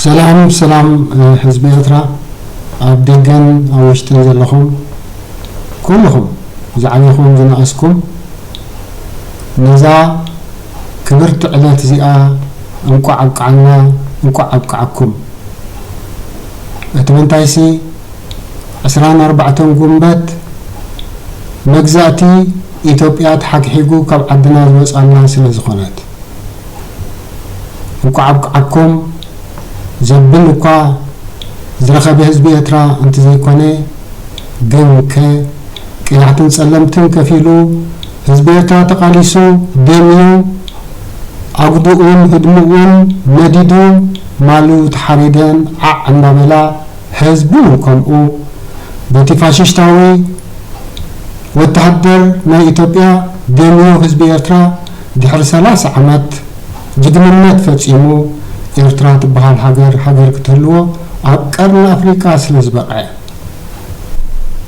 ሰላም ሰላም፣ ህዝቢ ኤርትራ፣ ኣብ ደገን ኣብ ውሽጥን ዘለኹም ኩልኹም፣ ዝዓበኹም ዝነኣስኩም፣ ነዛ ክብርቲ ዕለት እዚኣ እንቋዕ ኣብቅዓና፣ እንቋዕ ኣብቅዓኩም። እቲ ምንታይሲ፣ ዕስራን ኣርባዕተን ጉንበት መግዛእቲ ኢትዮጵያ ተሓግሒጉ ካብ ዓድና ዝወጻና ስለ ዝኾነት፣ እንቋዕ ኣብቅዓኩም ዘብል እኳ ዝረኸበ ህዝቢ ኤርትራ እንተዘይኮነ፣ ግንከ ቀያሕትን ጸለምትን ከፊሉ ህዝቢ ኤርትራ ተቓሊሱ፣ ደምዩ፣ ኣጉድኡን ህድምኡን ነዲዱ፣ ማሉ ተሓሪደን ዓዕ እናበላ፣ ህዝቢ እውን ከምኡ በቲ ፋሽስታዊ ወተሃደር ናይ ኢትዮጵያ ደምዩ ህዝቢ ኤርትራ ድሕሪ ሰላሳ ዓመት ጅግንነት ፈጺሙ ኤርትራ ትበሃል ሃገር ሃገር ክትህልዎ ኣብ ቀርኒ ኣፍሪቃ ስለ ዝበቕዐ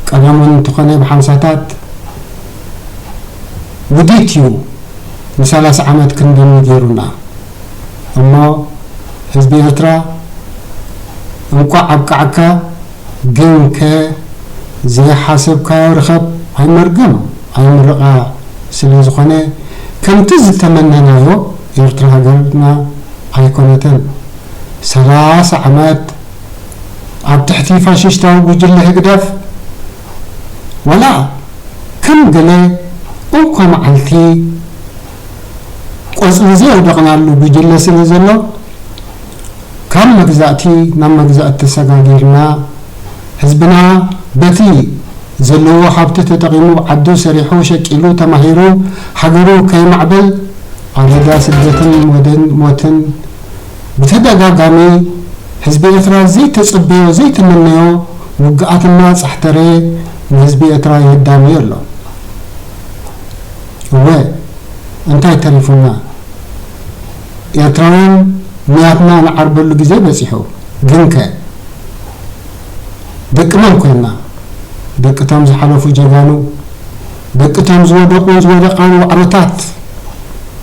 ቀደሙን እንተኾነ ብሓንሳታት ውዲት እዩ ንሰላሳ ዓመት ክንደሚ ገይሩና። እሞ ህዝቢ ኤርትራ እንቋዕ ኣብቃዓካ። ግንከ ዘይሓሰብካዮ ርኸብ ኣይመርገም ኣይምርቓ ስለ ዝኾነ ከምቲ ዝተመነናዮ ኤርትራ ሃገርና ኣይኮነትን። ሰላሳ ዓመት ኣብ ትሕቲ ፋሽስታዊ ጉጅለ ህግደፍ ዋላ ከም ገለ እንኳ መዓልቲ ቆጽሊ ዘየውደቕናሉ ጉጅለ ስለ ዘሎ ካብ መግዛእቲ ናብ መግዛእቲ ተሰጋጊርና ህዝብና በቲ ዘለዎ ሃብቲ ተጠቒሙ ዓዱ ሰሪሑ ሸቂሉ ተማሂሩ ሃገሩ ከየማዕብል ኣደዳ ስደትን ሞትን ብተደጋጋሚ ህዝቢ ኤርትራ ዘይተጸበዮ ዘይተመነዮ ውግኣትና ጻሕተረ ንህዝቢ ኤርትራ የዳምዮ ኣሎ። እወ እንታይ ተሪፉና? ኤርትራውያን ንያትና ንዓርበሉ ግዜ በጺሑ። ግንከ ደቂ መን ኮይና? ደቂ እቶም ዝሓለፉ ጀጋኑ፣ ደቂ እቶም ዝወደቑን ዝወደቓን ዋዕሮታት፣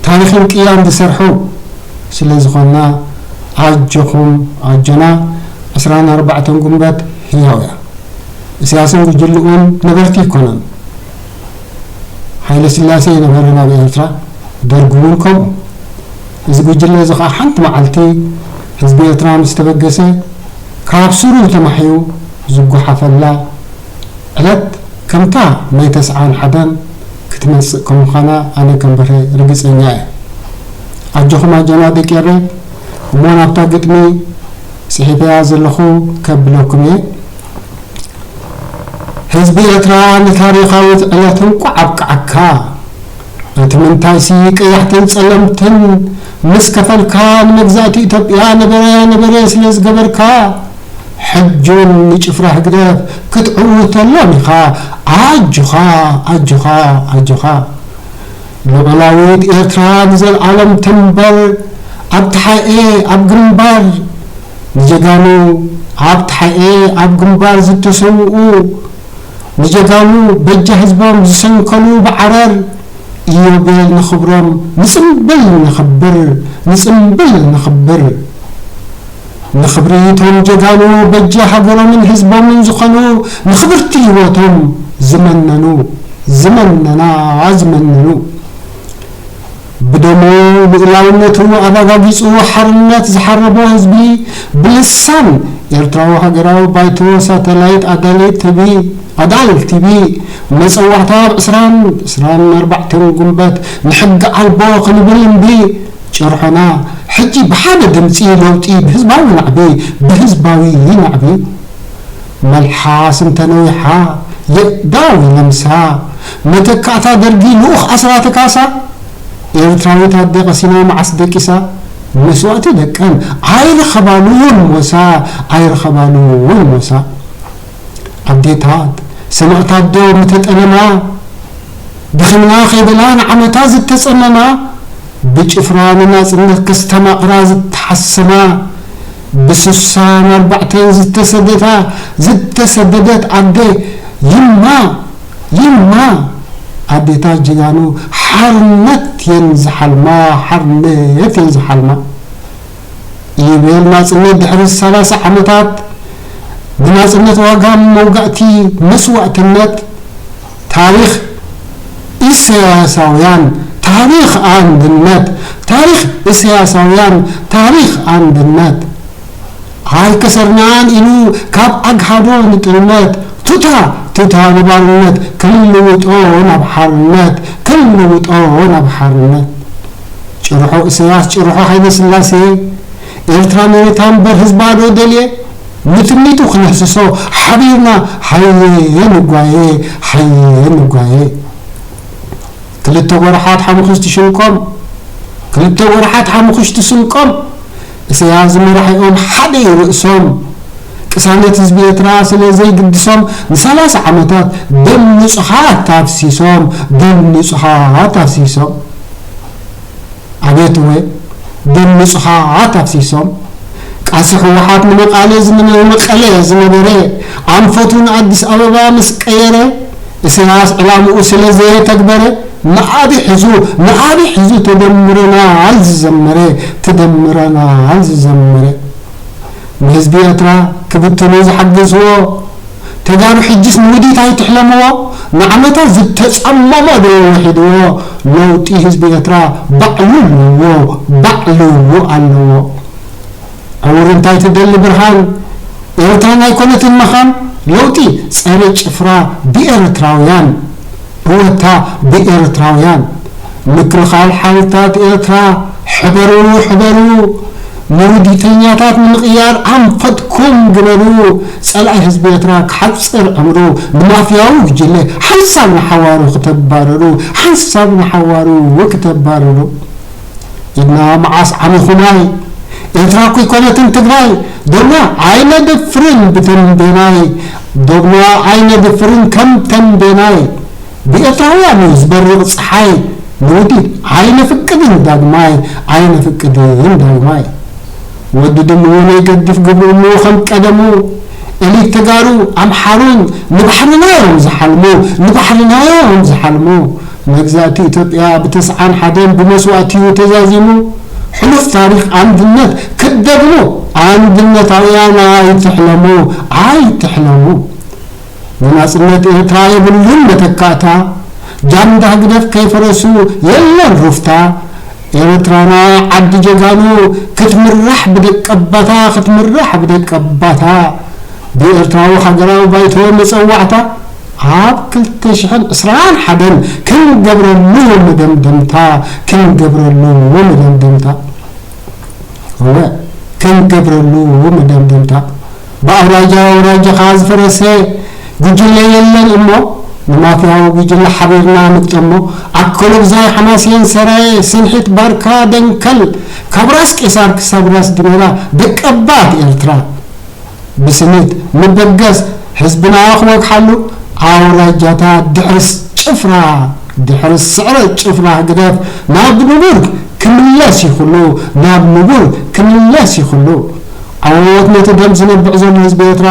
ታሪኽን ቅያን ዝሰርሑ ስለ ዝኾንና ኣጆኹም ኣጆና። ዕስራን ኣርባዕተን ጉንበት ህያው እያ። ኢሳያስን ጉጅልኡን ነበርቲ ኣይኮኑን። ሃይለ ስላሴ የነበረ ናብ ኤርትራ፣ ደርግ እውን ከምኡ። እዚ ጉጅለ እዚ ኸዓ ሓንቲ መዓልቲ ህዝቢ ኤርትራ ምስ ተበገሰ ካብ ስሩ ተማሕዩ ዝጓሓፈላ ዕለት ከምታ ናይ ተስዓን ሓደን ክትመጽእ ከም ምዃና ኣነ ከም በርሀ ርግጸኛ እየ። ኣጆኹም ኣጆና ደቂ ኤረይ። እሞ ናብታ ግጥሚ ጽሒፈያ ዘለኹ ከብለኩም እየ። ህዝቢ ኤርትራ ንታሪኻዊት ዕለት እንቋዕ ኣብቅዓካ። እቲ ምንታይሲ ቀያሕትን ጸለምትን ምስ ከፈልካ ንመግዛእቲ ኢትዮጵያ ነበረ ነበረ ስለ ዝገበርካ ሕጂ እውን ንጭፍራ ህግደፍ ክትዕውተሎም ኢኻ። ኣጆኻ ኣጆኻ ኣጆኻ። ልዑላዊት ኤርትራ ንዘልኣለም ትንበር። ኣብ ተሓኤ ኣብ ግንባር ንጀጋኑ ኣብ ተሓኤ ኣብ ግንባር ዝተሰውኡ ንጀጋኑ በጃ ህዝቦም ዝሰንከሉ ብዓረር ኢዮቤል ንኽብሮም ንጽምብል ነኽብር ንጽምብል ነኽብር። ንኽብሪ እቶም ጀጋኑ በጃ ሃገሮምን ህዝቦምን ዝኾኑ ንኽብርቲ ህይወቶም ዝመነኑ ዝመነና ዝመነኑ ብደሙ ልኡላውነቱ ኣረጋጊጹ ሓርነት ዝሓረቦ ህዝቢ ብልሳን ኤርትራዊ ሃገራዊ ባይቶ ሳተላይት ኣዳል ቲቪ ኣዳል ቲቪ መጸዋዕታ ኣብ ዕስራን ዕስራን ኣርባዕተን ጉንበት ንሕጊ ኣልቦ ክንብል እምቢ ጭርሖና ሕጂ ብሓደ ድምጺ ለውጢ ብህዝባዊ ናዕቢ ብህዝባዊ ናዕቢ። መልሓስ እንተነዊሓ የእዳው ይለምሳ። መተካእታ ደርጊ ልኡኽ ኣስራተ ካሳ። ኤርትራዊት ኣደ ቀሲና መዓስ ደቂሳ። መስዋእቲ ደቀን ኣይረኸባሉን ሞሳ ኣይረኸባሉን ሞሳ። ኣዴታት ሰማእታት ዶ ምተጠለማ? ደኺምና ከይበላ ንዓመታ ዝተጸመማ ብጭፍራ ንናጽነት ከስተማቕራ ዝተሓሰማ ብስሳን ኣርባዕተን ዝተሰደታ ዝተሰደደት ኣደ ይማ ይማ ኣዴታት ጀጋኑ ሓርነት የን ዝሓልማ ሓርነት የን ዝሓልማ። ይብል ናጽነት ድሕሪ ሰላሳ ዓመታት ብናጽነት ዋጋ መውጋእቲ መስዋእትነት ታሪኽ ኢሳያሳውያን ታሪኽ ኣንድነት ታሪኽ ኢሳያሳውያን ታሪኽ ኣንድነት ኣይከሰርናን ኢሉ ካብ ኣግሃዶ ንጥልመት ቱታ ቱታ ንባርነት ክንልውጦ ናብ ሓርነት ክንልውጦ ናብ ሓርነት ጭርሖ ኢሳያስ ጭርሖ ሃይለ ስላሴ ኤርትራ መሬታ እምበር ህዝባ ዶ ደልየ ንትምኒቱ ክነህስሶ ሓቢርና ሃየ ንጓየ ሃየ ንጓየ ክልተ ወርሓት ሓሙኽሽቲ ሽንቆም ክልተ ወርሓት ሓሙኽሽቲ ስንቆም ኢሳያስ ዝመራሒኦም ሓደ እዩ ርእሶም ቅሳነት ህዝቢ ኤርትራ ስለ ዘይግድሶም ንሰላሳ ዓመታት ደም ንጹሃት ኣፍሲሶም ደም ንጹሃት ኣፍሲሶም ኣቤት እወ ደም ንጹሃት ኣፍሲሶም ቃልሲ ህወሓት ንመቐለ ዝነበረ ኣንፈቱ ንኣዲስ ኣበባ ምስ ቀየረ ኢሳያስ ዕላምኡ ስለ ዘየተግበረ ንኣቢ ሕዙ ንኣቢ ሕዙ ተደምረናል ዝዘመረ ተደምረናል ዝዘመረ ንህዝቢ ኤርትራ ክብትኑ ዝሓገዝዎ ተጋሩ ሕጅስ ንውዲት ኣይትሕለምዎ ንዓመታት ዝተጸመሞ ዶ ወሒድዎ ለውጢ ህዝቢ ኤርትራ ባዕሉ ኣለዎ ባዕሉ ኣለዎ ዕውር እንታይ ትደሊ ብርሃን ኤርትራ ናይ ኮነትን መኻን ለውጢ ጸረ ጭፍራ ብኤርትራውያን እወታ ብኤርትራውያን ምክልኻል ሓይልታት ኤርትራ ሕበሩ ሕበሩ ንውዲተኛታት ንምቕያር ኣንፈትኩም ግበሩ ጸላኢ ህዝቢ ኤርትራ ክሓጽር ዕምሩ ንማፍያዊ ጉጅለ ሓንሳብ ንሓዋሩ ክተባረሩ ሓንሳብ ንሓዋሩ ክተባረሩ ኢድና መዓስ ዓሚኹማይ ኤርትራ እኮ ኣይኮነትን ትግራይ ዶብና ኣይነድፍርን ብተንቤናይ ዶብና ኣይነድፍርን ከም ተንቤናይ ብኤርትራውያን እዩ ዝበርቕ ፀሓይ ንውዲት ኣይነፍቅድን ዳግማይ ኣይነፍቅድን ዳግማይ ወዲ ድሙ ነይገድፍ ግብሩ እሞ ከም ቀደሙ ኤሊት ተጋሩ ኣምሓሩን ንባሕርና እዮም ዝሓልሙ ንባሕርና እዮም ዝሓልሙ መግዛእቲ ኢትዮጵያ ብተስዓን ሓደን ብመስዋእቲ እዩ ተዛዚሙ ሕሉፍ ታሪኽ ኣንድነት ክትደግሙ ኣንድነታውያን ኣይትሕለሙ ኣይትሕለሙ ንናጽነት ኤርትራ የብሉን መተካእታ ጃንዳ ህግደፍ ከይፈረሱ የለን ሩፍታ ኤርትራና ዓዲ ጀጋኑ ክትምራሕ ብደቀባታ ክትምራሕ ብደቀባታ ብኤርትራዊ ሃገራዊ ባይቶ መጸዋዕታ ኣብ ክልተ ሽሕን ዕስራን ሓደን ክንገብረሉ መደምደምታ ክንገብረሉ መደምደምታ እወ ክንገብረሉ መደምደምታ ብኣውራጃ ኣውራጃኻ ዝፈረሰ ጉጅለ የለን እሞ ንማፍያዊ ጉጅለ ሓቢርና ንግጠሞ ኣኮሎብዛይ ሓማሴን ሰራየ ስንሒት ባርካ ደንከል ካብ ራስ ቄሳር ክሳብ ራስ ድሜራ ደቀባት ኤርትራ ብስኒት ንበገስ ህዝብና ክወግሓሉ ኣውራጃታት ድሕሪ ጭፍራ ድሕሪ ስዕረት ጭፍራ ህግደፍ ናብ ንቡር ክምለስ ይኽሉ ናብ ንቡር ክምለስ ይኽሉ ዓወት ነቲ ደም ዝነብዕ ዘሎ ህዝቢ ኤርትራ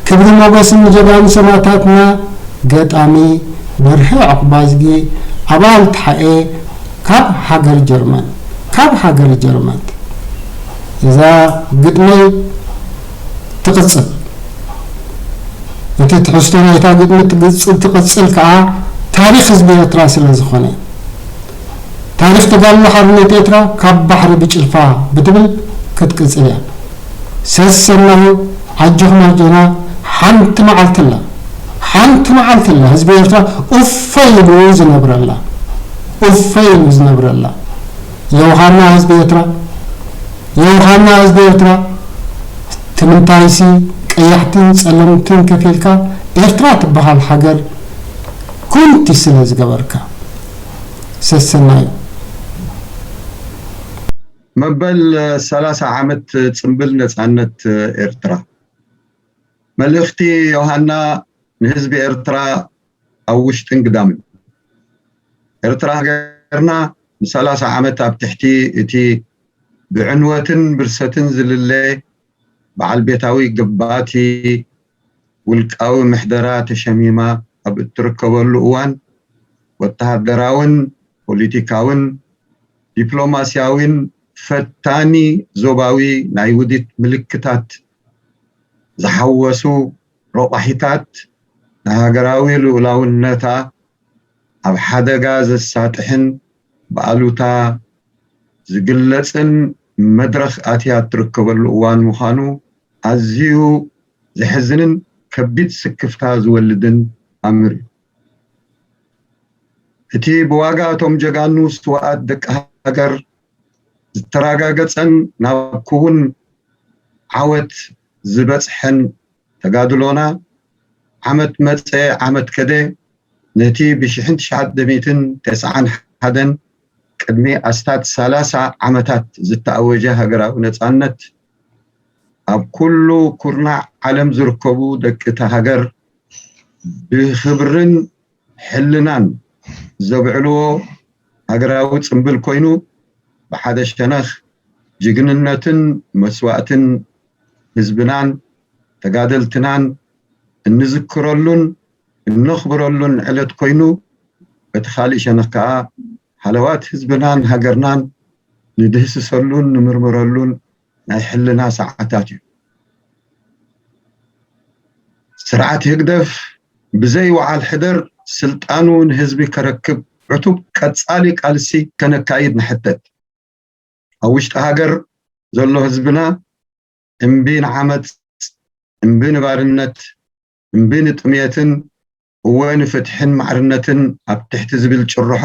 ክብሪ ሞገስን ንጀጋኑ ሰማእታትና ገጣሚ በርሀ ዑቕባዝጊ ኣባል ተሓኤ ካብ ሃገር ጀርመን ካብ ሃገር ጀርመን እዛ ግጥመይ ትቕጽል እቲ ትሕዝቶ ናይታ ግጥሚ ትግጽል ትቕጽል ከኣ ታሪኽ ህዝቢ ኤርትራ ስለ ዝኾነ ታሪኽ ተጋድሎ ሓርነት ኤርትራ ካብ ባሕሪ ብጭልፋ ብትብል ክትቅጽል እያ ሰሰናዩ ኣጆኹም ኣጆና ሓንቲ መዓልቲ ኣላ ሓንቲ መዓልቲ ኣላ ህዝቢ ኤርትራ ኡፈ ኢሉ ዝነብረላ ኡፈ ኢሉ ዝነብረላ ዮሃና ህዝቢ ኤርትራ ዮሃና ህዝቢ ኤርትራ ትምንታይሲ ቀያሕትን ጸለምትን ከፊልካ ኤርትራ ትበሃል ሃገር ኩንቲ ስለ ዝገበርካ ሰሰናዩ መበል ሰላሳ ዓመት ጽንብል ነጻነት ኤርትራ መልእኽቲ ዮሃና ንህዝቢ ኤርትራ ኣብ ውሽጥን ግዳምን ኤርትራ ሃገርና ንሰላሳ ዓመት ኣብ ትሕቲ እቲ ብዕንወትን ብርሰትን ዝልለ በዓል ቤታዊ ገባቲ ውልቃዊ ምሕደራ ተሸሚማ ኣብ እትርከበሉ እዋን ወተሃደራውን ፖሊቲካውን ዲፕሎማስያዊን ፈታኒ ዞባዊ ናይ ውዲት ምልክታት ዝሓወሱ ረቋሒታት ንሃገራዊ ልኡላውነታ ኣብ ሓደጋ ዘሳጥሕን ብኣሉታ ዝግለጽን መድረኽ ኣትያ እትርከበሉ እዋን ምዃኑ ኣዝዩ ዘሕዝንን ከቢድ ስክፍታ ዝወልድን ኣምር እዩ። እቲ ብዋጋ እቶም ጀጋኑ ስውኣት ደቂ ሃገር ዝተረጋገጸን ናብ ክውን ዓወት ዝበጽሐን ተጋድሎና ዓመት መጸ ዓመት ከደ ነቲ ብ ሽሕን ትሽዓተ ሚእትን ተስዓን ሓደን ቅድሚ ኣስታት ሰላሳ ዓመታት ዝተኣወጀ ሃገራዊ ነጻነት ኣብ ኩሉ ኩርናዕ ዓለም ዝርከቡ ደቂ እታ ሃገር ብኽብርን ሕልናን ዘብዕልዎ ሃገራዊ ጽምብል ኮይኑ ብሓደ ሸነኽ ጅግንነትን መስዋእትን ህዝብናን ተጋደልትናን እንዝክረሉን እነኽብረሉን ዕለት ኮይኑ በቲ ካልእ ሸነኽ ከዓ ሃለዋት ህዝብናን ሃገርናን ንድህስሰሉን ንምርምረሉን ናይ ሕልና ሰዓታት እዩ። ስርዓት ህግደፍ ብዘይ ወዓል ሕደር ስልጣኑ ንህዝቢ ከረክብ ዕቱብ ቀጻሊ ቃልሲ ከነካይድ ንሕተት። ኣብ ውሽጢ ሃገር ዘሎ ህዝብና እምቢ ንዓመጽ፣ እምቢ ንባርነት፣ እምቢ ንጥምየትን እወ ንፍትሕን ማዕርነትን ኣብ ትሕቲ ዝብል ጭርሖ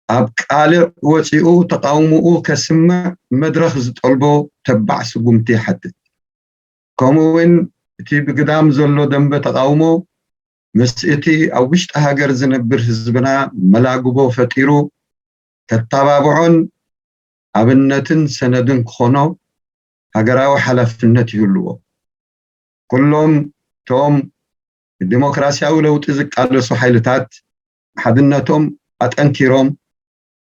ኣብ ቃልዕ ወጺኡ ተቓውሞኡ ከስምዕ መድረኽ ዝጠልቦ ተባዕ ስጉምቲ ይሓትት። ከምኡ እውን እቲ ብግዳም ዘሎ ደንበ ተቓውሞ ምስ እቲ ኣብ ውሽጢ ሃገር ዝነብር ህዝብና መላግቦ ፈጢሩ ከተባብዖን ኣብነትን ሰነድን ክኾኖ ሃገራዊ ሓላፍነት ይህልዎ። ኩሎም እቶም ንዲሞክራሲያዊ ለውጢ ዝቃለሱ ሓይልታት ሓድነቶም ኣጠንኪሮም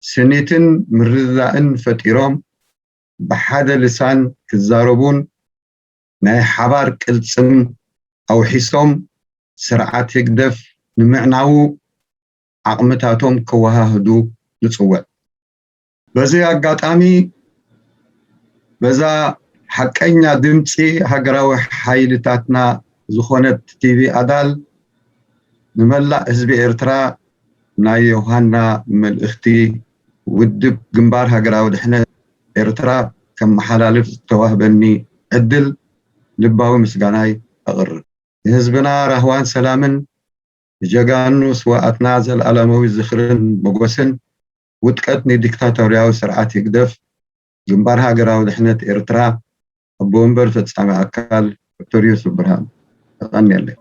ስኒትን ምርድዳእን ፈጢሮም ብሓደ ልሳን ክዛረቡን ናይ ሓባር ቅልጽም ኣውሒሶም ስርዓት ህግደፍ ንምዕናዉ ዓቕምታቶም ከወሃህዱ ንጽውዕ። በዚ ኣጋጣሚ በዛ ሓቀኛ ድምጺ ሃገራዊ ሓይልታትና ዝኾነት ቲቪ ኣዳል ንመላእ ህዝቢ ኤርትራ ናይ ዮሃና መልእኽቲ ውድብ ግንባር ሃገራዊ ድሕነት ኤርትራ ከመሓላልፍ ዝተዋህበኒ ዕድል ልባዊ ምስጋናይ ኣቕርብ። ንህዝብና ራህዋን ሰላምን ንጀጋኑ ስውኣትና ዘልኣለማዊ ዝኽርን መጎስን ውድቀት ንዲክታቶርያዊ ስርዓት ህግደፍ ግንባር ሃገራዊ ድሕነት ኤርትራ ኣቦ ወንበር ፈጻሚ ኣካል ዶክተር ዮሱፍ ብርሃኑ። የቐንየለይ።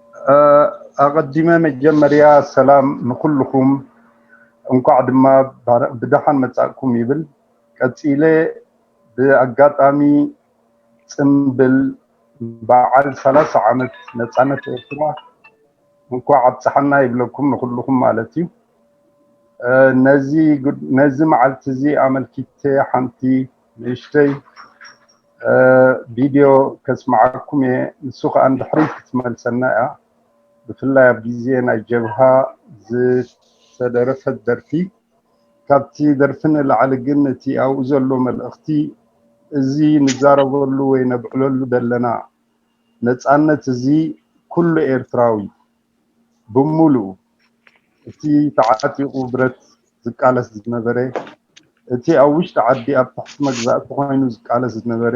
ኣቐዲመ መጀመርያ ሰላም ንኹልኹም፣ እንኳዕ ድማ ብደሓን መጻእኩም ይብል። ቀጺለ ብኣጋጣሚ ጽምብል በዓል ሰላሳ ዓመት ነጻነት ኤርትራ እንኳዕ ኣብጽሓና ይብለኩም ንኹልኹም ማለት እዩ። ነዚ መዓልቲ እዚ ኣመልኪተ ሓንቲ ንእሽተይ ቪድዮ ከስምዓኩም እየ። ንሱ ከዓ እንድሕሪት ክትመልሰና እያ። ብፍላይ ኣብ ግዜ ናይ ጀብሃ ዝተደረፈት ደርፊ። ካብቲ ደርፊ ንላዕሊ ግን እቲ ኣብኡ ዘሎ መልእኽቲ፣ እዚ ንዛረበሉ ወይ ነብዕለሉ ዘለና ነጻነት እዚ ኩሉ ኤርትራዊ ብምሉኡ፣ እቲ ተዓጢቑ ብረት ዝቃለስ ዝነበረ፣ እቲ ኣብ ውሽጢ ዓዲ ኣብ ትሕቲ መግዛእቲ ኮይኑ ዝቃለስ ዝነበረ፣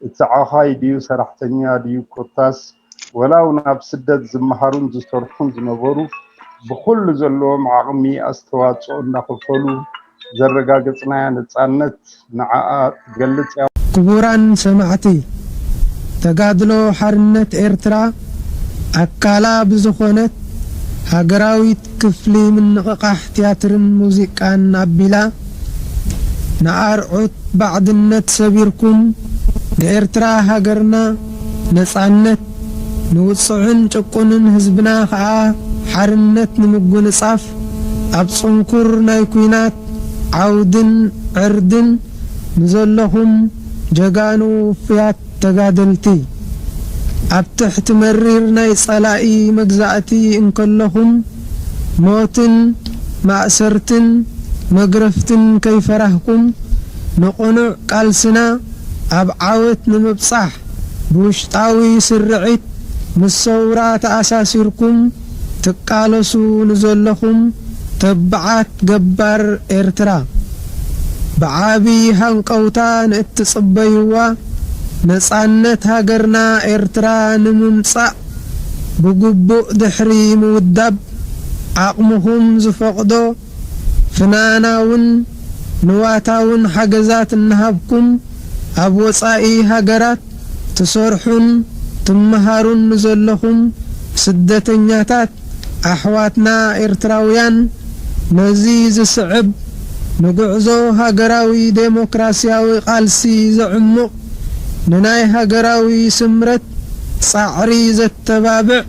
እቲ ዓዃይ ድዩ ሰራሕተኛ ድዩ ኮታስ ወላ እውን ኣብ ስደት ዝመሃሩን ዝሰርሑን ዝነበሩ ብኹሉ ዘለዎም ዓቕሚ ኣስተዋፅኦ እናኸፈሉ ዘረጋገፅናያ ነፃነት ንዓኣ ትገልፅ እያ። ክቡራን ሰማዕቲ፣ ተጋድሎ ሓርነት ኤርትራ ኣካላ ብዝኾነት ሃገራዊት ክፍሊ ምንቕቓሕ ትያትርን ሙዚቃን ኣቢላ ንኣርዑት ባዕድነት ሰቢርኩም ንኤርትራ ሃገርና ነጻነት፣ ንውጹዕን ጭቁንን ህዝብና ኸኣ ሓርነት ንምጉንጻፍ ኣብ ጽንኩር ናይ ኲናት ዓውድን ዕርድን ንዘለኹም ጀጋኑ ውፉያት ተጋደልቲ፣ ኣብ ትሕቲ መሪር ናይ ጸላኢ መግዛእቲ እንከለኹም፣ ሞትን ማእሰርትን መግረፍትን ከይፈራህኩም፣ ንቕኑዕ ቃልስና ኣብ ዓወት ንምብጻሕ፣ ብውሽጣዊ ስርዒት ምስ ሰውራ ተኣሳሲርኩም ትቃለሱ ንዘለኹም ተባዓት ገባር ኤርትራ፣ ብዓቢ ሃንቀውታ ንእትጽበይዋ ነጻነት ሃገርና ኤርትራ ንምምጻእ፣ ብግቡእ ድሕሪ ምውዳብ፣ ዓቕምኹም ዝፈቕዶ ፍናናውን ንዋታውን ሓገዛት እናሃብኩም፣ ኣብ ወጻኢ ሃገራት ትሰርሑን ትመሃሩን ንዘለኹም ስደተኛታት ኣሕዋትና ኤርትራውያን፣ ነዚ ዝስዕብ ንጉዕዞ ሃገራዊ ዴሞክራስያዊ ቃልሲ ዘዕሙቕ፣ ንናይ ሃገራዊ ስምረት ጻዕሪ ዘተባብዕ፣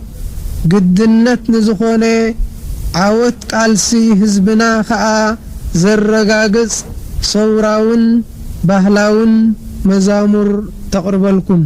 ግድነት ንዝኾነ ዓወት ቃልሲ ህዝብና ኸኣ ዘረጋግጽ ሰውራውን ባህላውን መዛሙር ተቕርበልኩም።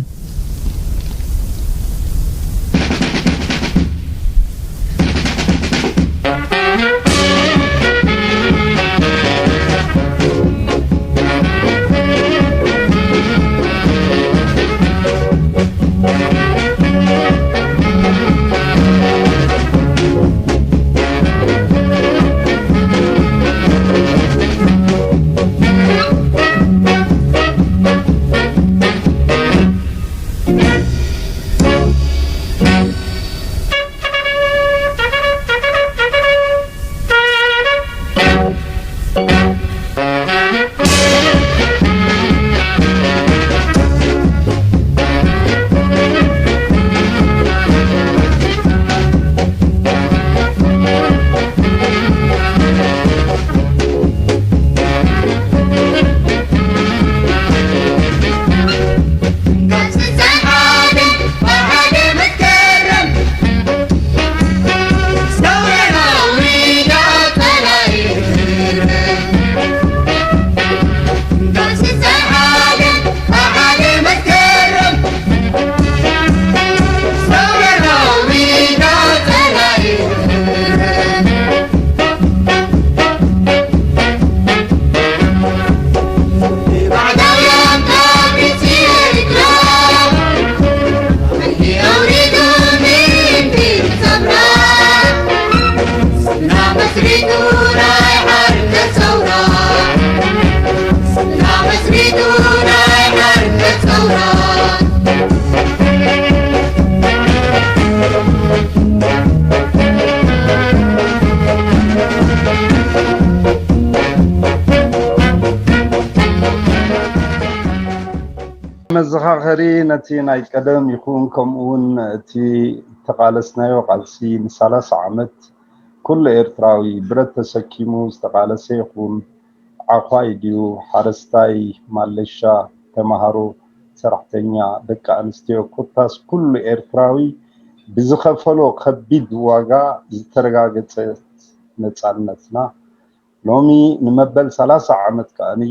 መዘኻኸሪ ነቲ ናይ ቀደም ይኹን፣ ከምኡ እውን እቲ ተቓለስናዮ ቃልሲ ንሰላሳ ዓመት ኩሉ ኤርትራዊ ብረት ተሰኪሙ ዝተቓለሰ ይኹን፣ ዓዃይ ድዩ፣ ሓረስታይ፣ ማለሻ፣ ተማሃሮ፣ ሰራሕተኛ፣ ደቂ ኣንስትዮ፣ ኮታስ ኩሉ ኤርትራዊ ብዝኸፈሎ ከቢድ ዋጋ ዝተረጋገጸት ነጻነትና፣ ሎሚ ንመበል ሰላሳ ዓመት ከኣኒ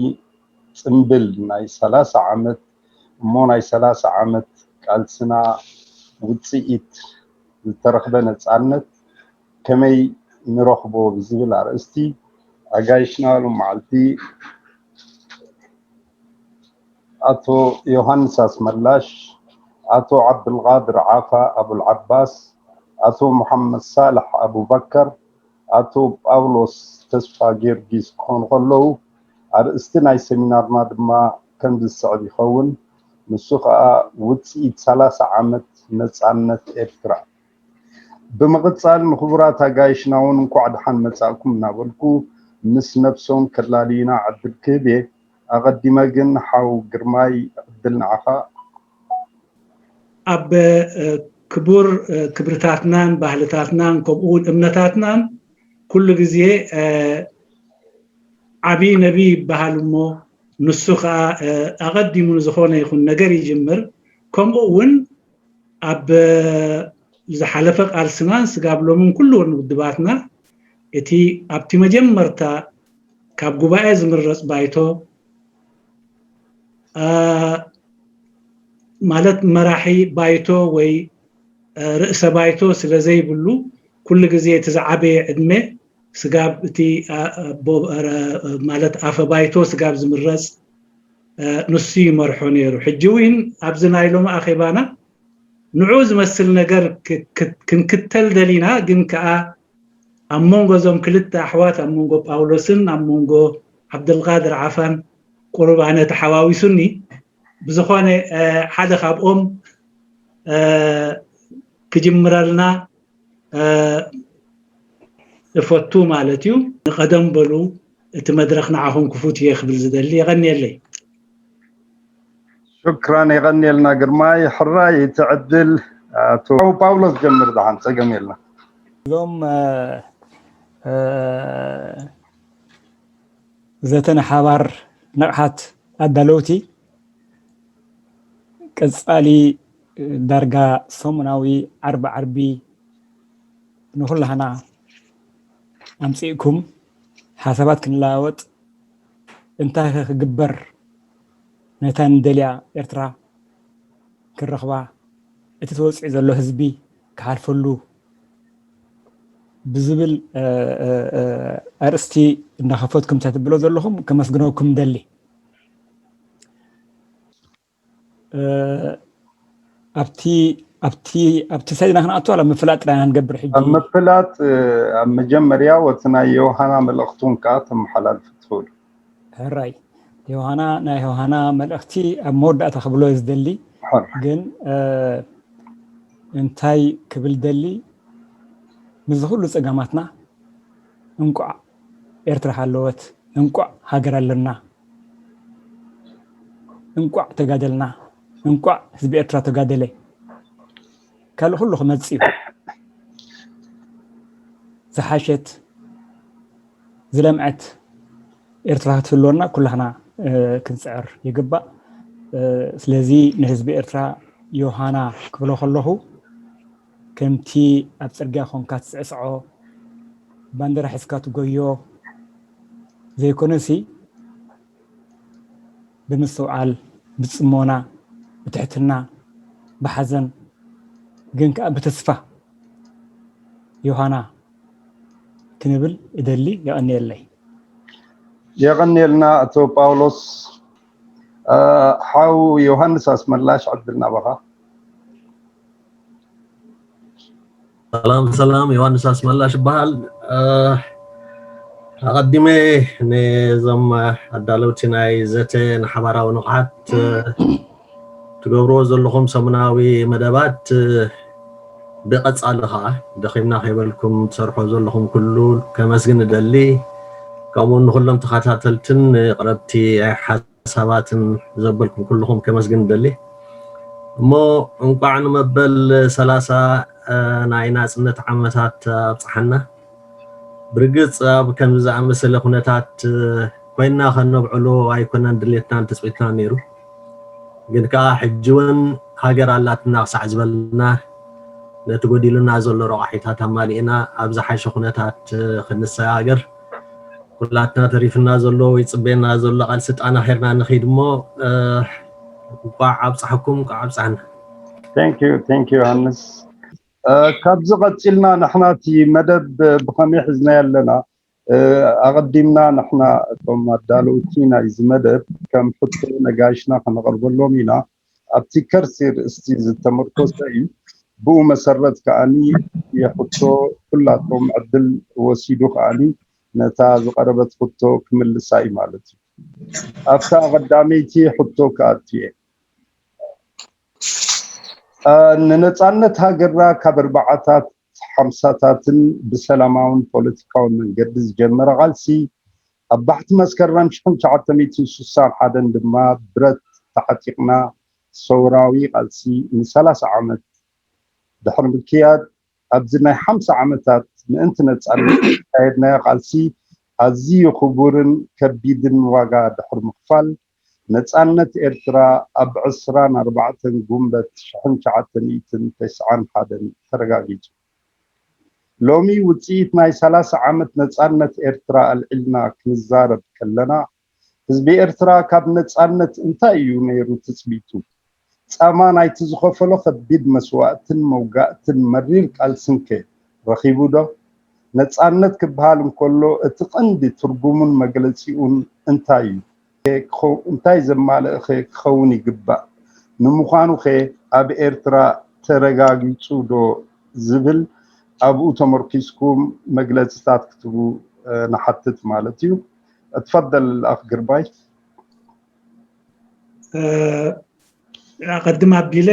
ጽምብል ናይ ሰላሳ ዓመት እሞ ናይ ሰላሳ ዓመት ቃልስና ውጽኢት ዝተረኽበ ነጻነት ከመይ ንረኽቦ ብዝብል ኣርእስቲ ኣጋይሽና ሎም መዓልቲ ኣቶ ዮሃንስ ኣስመላሽ፣ ኣቶ ዓብዱልቃድር ዓፋ ኣቡልዓባስ፣ ኣቶ መሓመድ ሳልሕ ኣቡበከር፣ ኣቶ ጳውሎስ ተስፋ ጊዮርጊስ ክኾኑ ከለዉ፣ ኣርእስቲ ናይ ሰሚናርና ድማ ከምዚ ዝስዕብ ይኸውን። ንሱ ኸኣ ውጽኢት ሰላሳ ዓመት ነጻነት ኤርትራ። ብምቕጻል ንኽቡራት ኣጋይሽና እውን እንኳዕ ደሓን መጻእኩም እናበልኩ፣ ምስ ነብሶም ከላልዩና ዕድል ክህብ እየ። ኣቐዲመ ግን ሓው ግርማይ ዕድል ንዓኻ። ኣብ፣ እ፣ ክቡር፣ እ፣ ክብርታትናን ባህልታትናን ከምኡ እውን እምነታትናን ኩሉ ግዜ፣ እ፣ ዓብዪ ነቢይ ይበሃል እሞ ንሱ ኸኣ፣ እ፣ ኣቐዲሙ ንዝኾነ ይኹን ነገር ይጅምር። ከምኡ እውን ኣብ ዝሓለፈ ቃልስናን ስጋብ ሎምን ኩሉውን ውድባትና እቲ ኣብቲ መጀመርታ ካብ ጉባኤ ዝምረጽ ባይቶ፣ አ፣ ማለት መራሒ ባይቶ ወይ፣ አ፣ ርእሰ ባይቶ ስለ ዘይብሉ፣ ኩሉ ግዜ እቲ ዝዓበየ ዕድመ ስጋብ እቲ፣ አ፣ አ፣ ቦ-፣ ረ-፣ ማለት ኣፈ ባይቶ ስጋብ ዝምረጽ፣ ንሱ ይመርሖ ነይሩ። ሕጂ እውን ኣብዚ ናይ ሎሚ ኣኼባና ንዑ ዝመስል ነገር ክንክተል ደሊና፣ ግን ከኣ ኣብ መንጎ እዞም ክልተ ኣሕዋት፣ ኣብ መንጎ ጳውሎስን ኣብ መንጎ ዓብደልቃድር ዓፋን ቁሩብ ኣነ ተሓዋዊሱኒ። ብዝኾነ ሓደ ካብኦም ክጅምረልና እፈቱ ማለት እዩ። ንቐደም በሉ፣ እቲ መድረኽ ንዓኹም ክፉት እየ ክብል ዝደሊ። የቐንየለይ። ሽክራን፣ የቐንየልና ግርማይ። ሕራይ እቲ ዕድል ኣቶ ፓውሎስ ጀምር፣ ደሓን ጸገም የለን። እዞም ዘተነ ሓባር ንቕሓት ኣዳለውቲ ቀጻሊ ዳርጋ ሰሙናዊ ዓርቢ ዓርቢ ንኹላህና ኣምጺእኩም ሓሳባት ክንለዋወጥ፣ እንታይ ከ ክግበር ነታ ንደልያ ኤርትራ ክንረኽባ፣ እቲ ተወጺዑ ዘሎ ህዝቢ ክሓልፈሉ ብዝብል ኣርእስቲ እንዳኸፈትኩም ተትብሎ ዘለኹም ከመስግነኩም ደሊ። ኣብቲ ኣብቲ ኣብቲ ሰይድና ክንኣቱ ዋላ ምፍላጥ ጥራይ ኢና ንገብር ሕጂ። ኣብ ምፍላጥ ኣብ መጀመርያ ወቲ ናይ ዮሃና መልእኽቱን ከኣ ተመሓላልፉ ትኽእሉ። ሕራይ ዮሃና ናይ ዮሃና መልእኽቲ ኣብ መወዳእታ ክብሎ ዝደሊ። ግን እንታይ ክብል ደሊ፣ ምስዚ ኩሉ ጸገማትና እንቋዕ ኤርትራ ሃለወት፣ እንቋዕ ሃገር ኣለና፣ እንቋዕ ተጋደልና፣ እንቋዕ ህዝቢ ኤርትራ ተጋደለ። ካልእ ኩሉ ክመጽእ እዩ። ዝሓሸት ዝለምዐት ኤርትራ ክትህልወና ኩላህና ክንጽዕር ይግባእ። ስለዚ ንህዝቢ ኤርትራ ዮሃና ክብሎ ከለኹ፣ ከምቲ ኣብ ጽርግያ ኾንካ ትስዕስዖ፣ ባንዴራ ሒዝካ ትጎዮ ዘይኮነሲ፣ ብምስትውዓል፣ ብጽሞና፣ ብትሕትና፣ ብሓዘን፣ ግን ከኣ ብተስፋ ዮሃና ክንብል እደሊ። የቐንየለይ። የቐንየልና ኣቶ ጳውሎስ። ሓው ዮሃንስ ኣስመላሽ፣ ዕድል ናባኻ። ሰላም ሰላም፣ ዮሃንስ ኣስመላሽ ይበሃል። ኣቐዲመ ነዞም ኣዳለውቲ ናይ ዘተ ንሓባራዊ ንቕሓት ትገብርዎ ዘለኹም ሰሙናዊ መደባት ብቐጻሊ ኸዓ ደኺምና ከይበልኩም ትሰርሖ ዘለኹም ኩሉ ከመስግን እደሊ። ከምኡ ንኹሎም ተኸታተልትን ቅረብቲ ሓሳባትን ዘበልኩም ኩልኹም ከመስግን እደሊ። እሞ እንቋዕ ንመበል ሰላሳ ናይ ናጽነት ዓመታት ኣብጽሓና። ብርግጽ ኣብ ከምዚ ዝኣመሰለ ኩነታት ኮይና ከነብዕሎ ኣይኮነን ድሌትናን ትጽቢትናን ነይሩ። ግን ከኣ ሕጂ እውን ሃገር ኣላትና ክሳዕ ዝበልና፣ ነቲ ጎዲሉና ዘሎ ረቋሒታት ኣማሊእና ኣብ ዝሓሸ ኩነታት ክንሰጋገር፣ ኩላትና ተሪፍና ዘሎ ወይ ጽበየና ዘሎ ቃልሲ ኣጠናኺርና ንኸይድ እሞ፣ እንቋዕ ኣብጻሕኩም፣ እንቋዕ ኣብጻሕና። Thank you፣ thank you ዮሃንስ። ካብዚ ቀጺልና ንሕና እቲ መደብ ብኸመይ ሒዝናዮ ኣለና? ኣቐዲምና ንሕና እቶም ኣዳለውቲ ናይዚ መደብ ከም ሕቶ ነጋይሽና ከነቕርበሎም ኢና። ኣብቲ ከርሲ ርእስቲ ዝተመርኮሰ እዩ። ብኡ መሰረት ከኣኒ እቲ ሕቶ ኩላቶም ዕድል ወሲዱ ከኣኒ ነታ ዝቐረበት ሕቶ ክምልሳ እዩ ማለት እዩ። ኣብታ ቀዳመይቲ ሕቶ ክኣቱ እየ። ንነጻነት ሃገርና ካብ ኣርባዓታት ሓምሳታትን ብሰላማውን ፖለቲካውን መንገዲ ዝጀመረ ቃልሲ፣ ኣብ ባሕቲ መስከረም ሽሕን ትሽዓተ ሚእትን ስሳን ሓደን ድማ ብረት ተዓጢቕና ሰውራዊ ቃልሲ ንሰላሳ ዓመት ድሕሪ ምክያድ፣ ኣብዚ ናይ ሓምሳ ዓመታት ምእንቲ ነጻነት ዘካየድናዮ ቃልሲ ኣዝዩ ክቡርን ከቢድን ዋጋ ድሕሪ ምኽፋል፣ ነጻነት ኤርትራ ኣብ ዕስራን ኣርባዕተን ጉንበት ሽሕን ትሽዓተ ሚእትን ተስዓን ሓደን ተረጋጊጹ። ሎሚ ውጽኢት ናይ ሰላሳ ዓመት ነጻነት ኤርትራ ኣልዒልና ክንዛረብ ከለና፣ ህዝቢ ኤርትራ ካብ ነጻነት እንታይ እዩ ነይሩ ትጽቢቱ? ጻማ ናይቲ ዝኸፈሎ ከቢድ መስዋእትን መውጋእትን መሪር ቃልስንከ ረኺቡ ዶ? ነጻነት ክበሃል እንከሎ እቲ ቀንዲ ትርጉሙን መግለጺኡን እንታይ እዩ? እንታይ ዘማልእኸ ክኸውን ይግባእ? ንምዃኑኸ ኣብ ኤርትራ ተረጋጊጹ ዶ ዝብል ኣብኡ ተመርኪስኩም መግለጽታት ክትቡ ንሓትት ማለት እዩ። እትፈደል ኣኽ ግርባይ። ኣቐድም ኣቢለ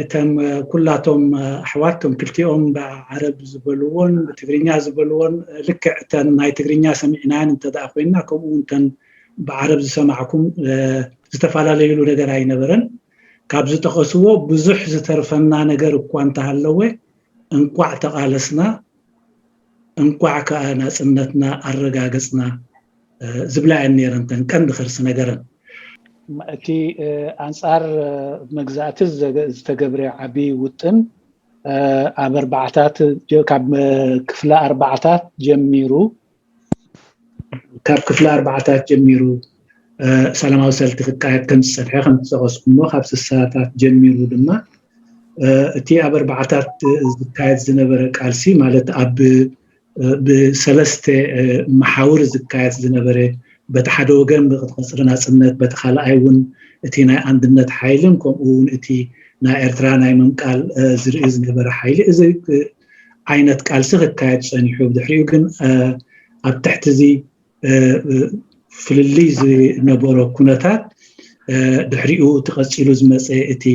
እተም ኩላቶም ኣሕዋት ቶም ክልቲኦም ብዓረብ ዝበልዎን ብትግርኛ ዝበልዎን ልክዕ እተን ናይ ትግርኛ ሰሚዕናን እንተደኣ ኮይና ከምኡ እውን እተን ብዓረብ ዝሰማዕኩም ዝተፈላለዩሉ ነገር ኣይነበረን። ካብ ዝጠቐስዎ ብዙሕ ዝተርፈና ነገር እኳ እንተሃለወ እንቋዕ ተቓለስና እንቋዕ ከኣ ናጽነትና ኣረጋገጽና ዝብላ እየን ነይረን እተን ቀንዲ ከርሲ ነገረን። እቲ ኣንጻር መግዛእቲ ዝተገብረ ዓቢ ውጥን ኣብ ኣርባዕታት ካብ ክፍለ ኣርባዕታት ጀሚሩ ካብ ክፍለ ኣርባዕታት ጀሚሩ ሰላማዊ ሰልፊ ክካየድ ከም ዝጸንሐ ከም ዝጠቐስኩሞ ካብ ስሳታት ጀሚሩ ድማ እቲ ኣብ ኣርባዕታት ዝካየድ ዝነበረ ቃልሲ ማለት ኣብ ብሰለስተ መሓውር ዝካየድ ዝነበረ በቲ ሓደ ወገን ብቅጽሪ ናጽነት በቲ ካልኣይ እውን እቲ ናይ ኣንድነት ሓይልን ከምኡ እውን እቲ ናይ ኤርትራ ናይ ምምቃል ዝርኢ ዝነበረ ሓይሊ እዚ ዓይነት ቃልሲ ክካየድ ጸኒሑ ብድሕሪኡ ግን ኣብ ትሕቲ እዚ ፍልልይ ዝነበሮ ኩነታት ድሕሪኡ ተቐጺሉ ዝመፀ እቲ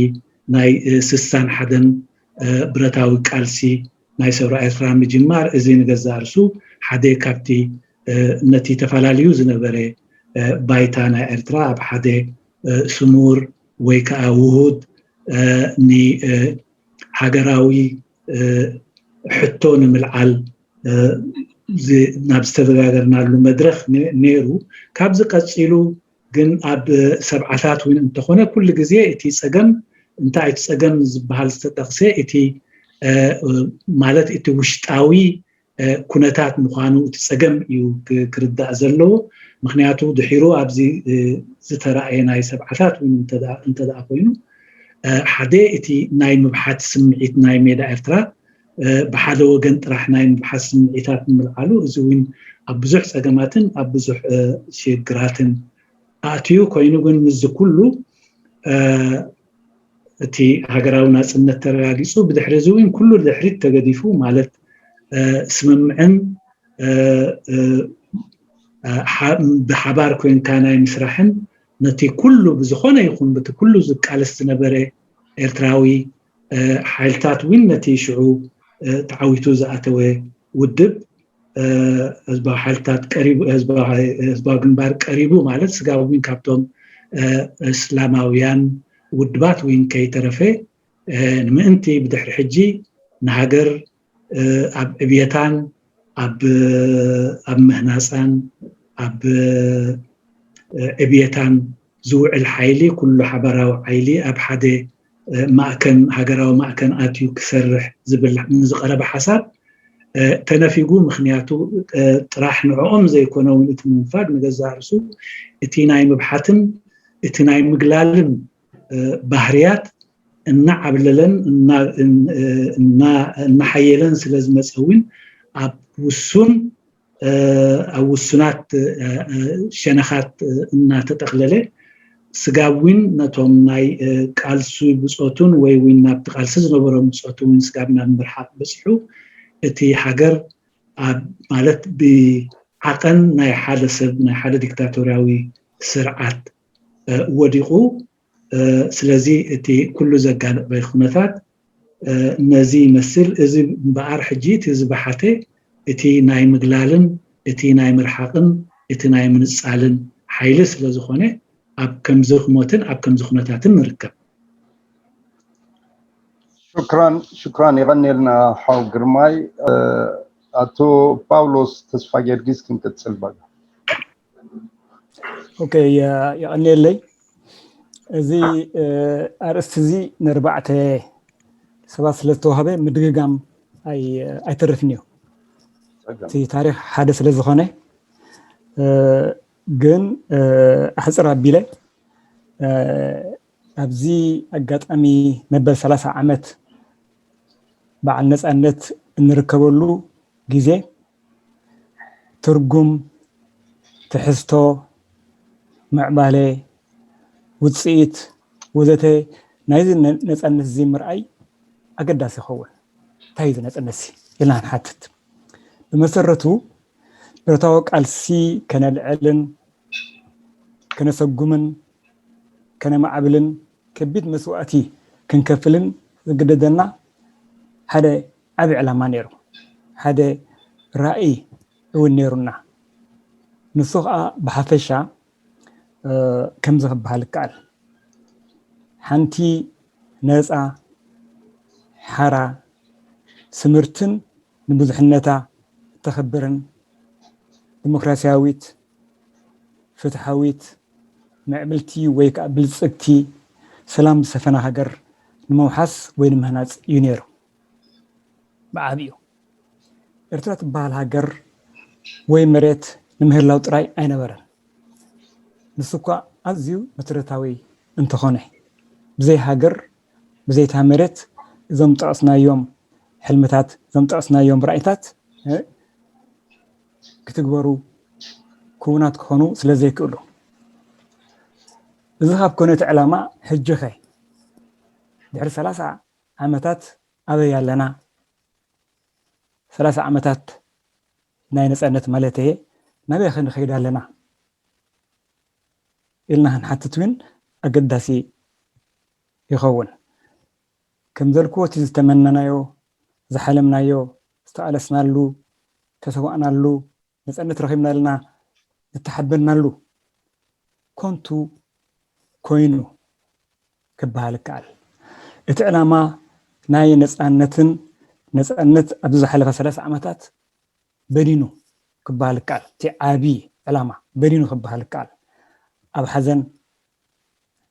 ናይ ስሳን ሓደን ብረታዊ ቃልሲ ናይ ሰውራ ኤርትራ ምጅማር እዚ ንገዛእ ርሱ ሓደ ካብቲ ነቲ ተፈላለዩ ዝነበረ ባይታ ናይ ኤርትራ ኣብ ሓደ ስሙር ወይ ከዓ ውሁድ ንሃገራዊ ሕቶ ንምልዓል ናብ ዝተዘጋገርናሉ መድረኽ ነይሩ። ካብዚ ቀፂሉ ግን ኣብ ሰብዓታት እውን እንተኾነ ኩሉ ግዜ እቲ ፀገም እንታይ እቲ ፀገም ዝበሃል ዝተጠቕሰ እቲ ማለት እቲ ውሽጣዊ ኩነታት ምዃኑ እቲ ፀገም እዩ ክርዳእ ዘለዎ። ምክንያቱ ድሒሩ ኣብዚ ዝተረኣየ ናይ ሰብዓታት እውን እንተደኣ ኮይኑ ሓደ እቲ ናይ ምብሓት ስምዒት ናይ ሜዳ ኤርትራ ብሓደ ወገን ጥራሕ ናይ ምብሓት ስምዒታት ንምልዓሉ እዚ እውን ኣብ ብዙሕ ፀገማትን ኣብ ብዙሕ ሽግራትን ኣእትዩ ኮይኑ ግን ምስዚ ኩሉ እቲ ሃገራዊ ናፅነት ተረጋጊፁ ብድሕሪ እዚ እውን ኩሉ ድሕሪት ተገዲፉ ማለት ስምምዕን ብሓባር ኮይንካ ናይ ምስራሕን ነቲ ኩሉ ብዝኾነ ይኹን በቲ ኩሉ ዝቃለስ ዝነበረ ኤርትራዊ ሓይልታት እውን ነቲ ሽዑ ተዓዊቱ ዝኣተወ ውድብ ህዝባዊ ሓይልታት ቀሪቡ ህዝባዊ ግንባር ቀሪቡ ማለት ስጋብ እውን ካብቶም እስላማውያን ውድባት እውን ከይተረፈ ንምእንቲ ብድሕሪ ሕጂ ንሃገር ኣብ ዕብየታን ኣብ ምህናፃን ኣብ ዕብየታን ዝውዕል ሓይሊ ኩሉ ሓበራዊ ሓይሊ ኣብ ሓደ ማእከን ሃገራዊ ማእከን ኣትዩ ክሰርሕ ዝብል ንዝቐረበ ሓሳብ ተነፊጉ ምክንያቱ ጥራሕ ንዕኦም ዘይኮነ እውን እቲ ምንፋግ ንገዛእ ርሱ እቲ ናይ ምብሓትን እቲ ናይ ምግላልን ባህርያት እናዓብለለን እናሓየለን ስለ ዝመፀ እውን ኣብ ውሱን ኣብ ውሱናት ሸነኻት እናተጠቕለለ ስጋብ እውን ነቶም ናይ ቃልሲ ብፆቱን ወይ እውን ናብቲ ቃልሲ ዝነበሮም ብፆቱ እውን ስጋብ ናብ ምርሓቕ በፂሑ እቲ ሃገር ማለት ብዓቐን ናይ ሓደ ሰብ ናይ ሓደ ዲክታቶርያዊ ስርዓት ወዲቑ ስለዚ እቲ ኩሉ ዘጋንቕበይ ኩነታት ነዚ ይመስል። እዚ እምበኣር ሕጂ እቲ ዝበሓተ እቲ ናይ ምግላልን እቲ ናይ ምርሓቕን እቲ ናይ ምንጻልን ሓይሊ ስለ ዝኾነ ኣብ ከምዚ ኩሞትን ኣብ ከምዚ ኩነታትን ንርከብ። ሽክራን ሽክራን የቐንየልና ሓው ግርማይ። ኣቶ ጳውሎስ ተስፋ ጊዮርጊስ ክንቅጽል በቃ። ኦኬ የቐንየለይ። እዚ ኣርእስቲ እዚ ንርባዕተ ሰባት ስለዝተዋህበ ምድግጋም ኣይተርፍን እዩ። እቲ ታሪክ ሓደ ስለዝኾነ ግን ኣሕፅር ኣቢለ ኣብዚ ኣጋጣሚ መበል ሰላሳ ዓመት በዓል ነፃነት እንርከበሉ ግዜ ትርጉም፣ ትሕዝቶ፣ ምዕባለ፣ ውፅኢት ወዘተ ናይዚ ነፃነት እዚ ምርኣይ ኣገዳሲ ይኸውን። እንታይ እዩ ነፃነት ኢልና ንሓትት። ብመሰረቱ ብረታዊ ቃልሲ ከነልዕልን ከነሰጉምን ከነማዕብልን ከቢድ መስዋእቲ ክንከፍልን ዝግደደና ሓደ ዓቢ ዕላማ ነይሩ። ሓደ ራእይ እውን ነይሩና። ንሱ ከዓ ብሓፈሻ ከምዚ ክበሃል ይከኣል። ሓንቲ ነፃ፣ ሓራ፣ ስምርትን ንብዙሕነታ እተኸብርን ዲሞክራሲያዊት፣ ፍትሓዊት፣ ምዕብልቲ ወይ ከዓ ብልፅግቲ፣ ሰላም ዝሰፈና ሃገር ንምውሓስ ወይ ንምህናፅ እዩ ነይሩ። ብዓብዩ ኤርትራ ትበሃል ሃገር ወይ መሬት ንምህላው ጥራይ ኣይነበረን። ንሱ እኳ ኣዝዩ መሰረታዊ እንተኾነ፣ ብዘይ ሃገር፣ ብዘይታ መሬት እዞም ጠቐስናዮም ሕልምታት፣ እዞም ጠቐስናዮም ራእይታት ክትግበሩ ክውናት ክኾኑ ስለ ዘይክእሉ፣ እዚ ካብ ኮነ እቲ ዕላማ ሕጂ ኸ ድሕሪ ሰላሳ ዓመታት ኣበይ ኣለና? ሰላሳ ዓመታት ናይ ነፃነት ማለት እየ፣ ናበይ ክንኸይድ ኣለና ኢልና ክንሓትት እውን ኣገዳሲ ይኸውን። ከም ዘልክዎ እቲ ዝተመነናዮ፣ ዝሓለምናዮ፣ ዝተቓለስናሉ፣ ተሰዋእናሉ፣ ነፃነት ረኺብና ኢልና ዝተሓበንናሉ ኮንቱ ኮይኑ ክበሃል ይከኣል። እቲ ዕላማ ናይ ነፃነትን ነፃነት ኣብዚ ዝሓለፈ ሰላሳ ዓመታት በዲኑ ክበሃል ይከኣል። እቲ ዓቢ ዕላማ በዲኑ ክበሃል ይከኣል። ኣብ ሓዘን፣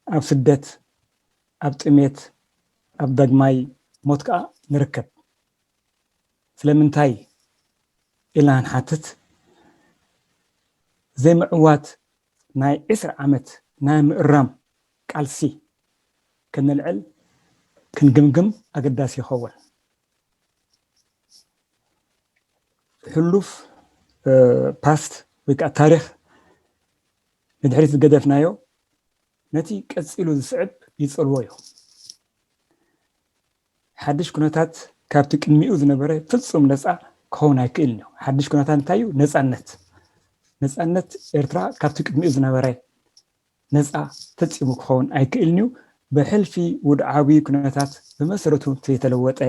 ኣብ ስደት፣ ኣብ ጥሜት፣ ኣብ ዳግማይ ሞት ከዓ ንርከብ። ስለምንታይ ኢልና ንሓትት። ዘይምዕዋት ናይ ዕስራ ዓመት ናይ ምእራም ቃልሲ ከነልዕል ክንግምግም ኣገዳሲ ይኸውን። ሕሉፍ ፓስት ወይ ከዓ ታሪኽ ንድሕሪት ዝገደፍናዮ ነቲ ቀፂሉ ዝስዕብ ይፀልዎ እዩ። ሓድሽ ኩነታት ካብቲ ቅድሚኡ ዝነበረ ፍፁም ነፃ ክኸውን ኣይክእልን እዩ። ሓድሽ ኩነታት እንታይ እዩ? ነፃነት። ነፃነት ኤርትራ ካብቲ ቅድሚኡ ዝነበረ ነፃ ፈፂሙ ክኸውን ኣይክእልን እዩ። ብሕልፊ ውድዓዊ ኩነታት ብመሰረቱ እንተይተለወጠ፣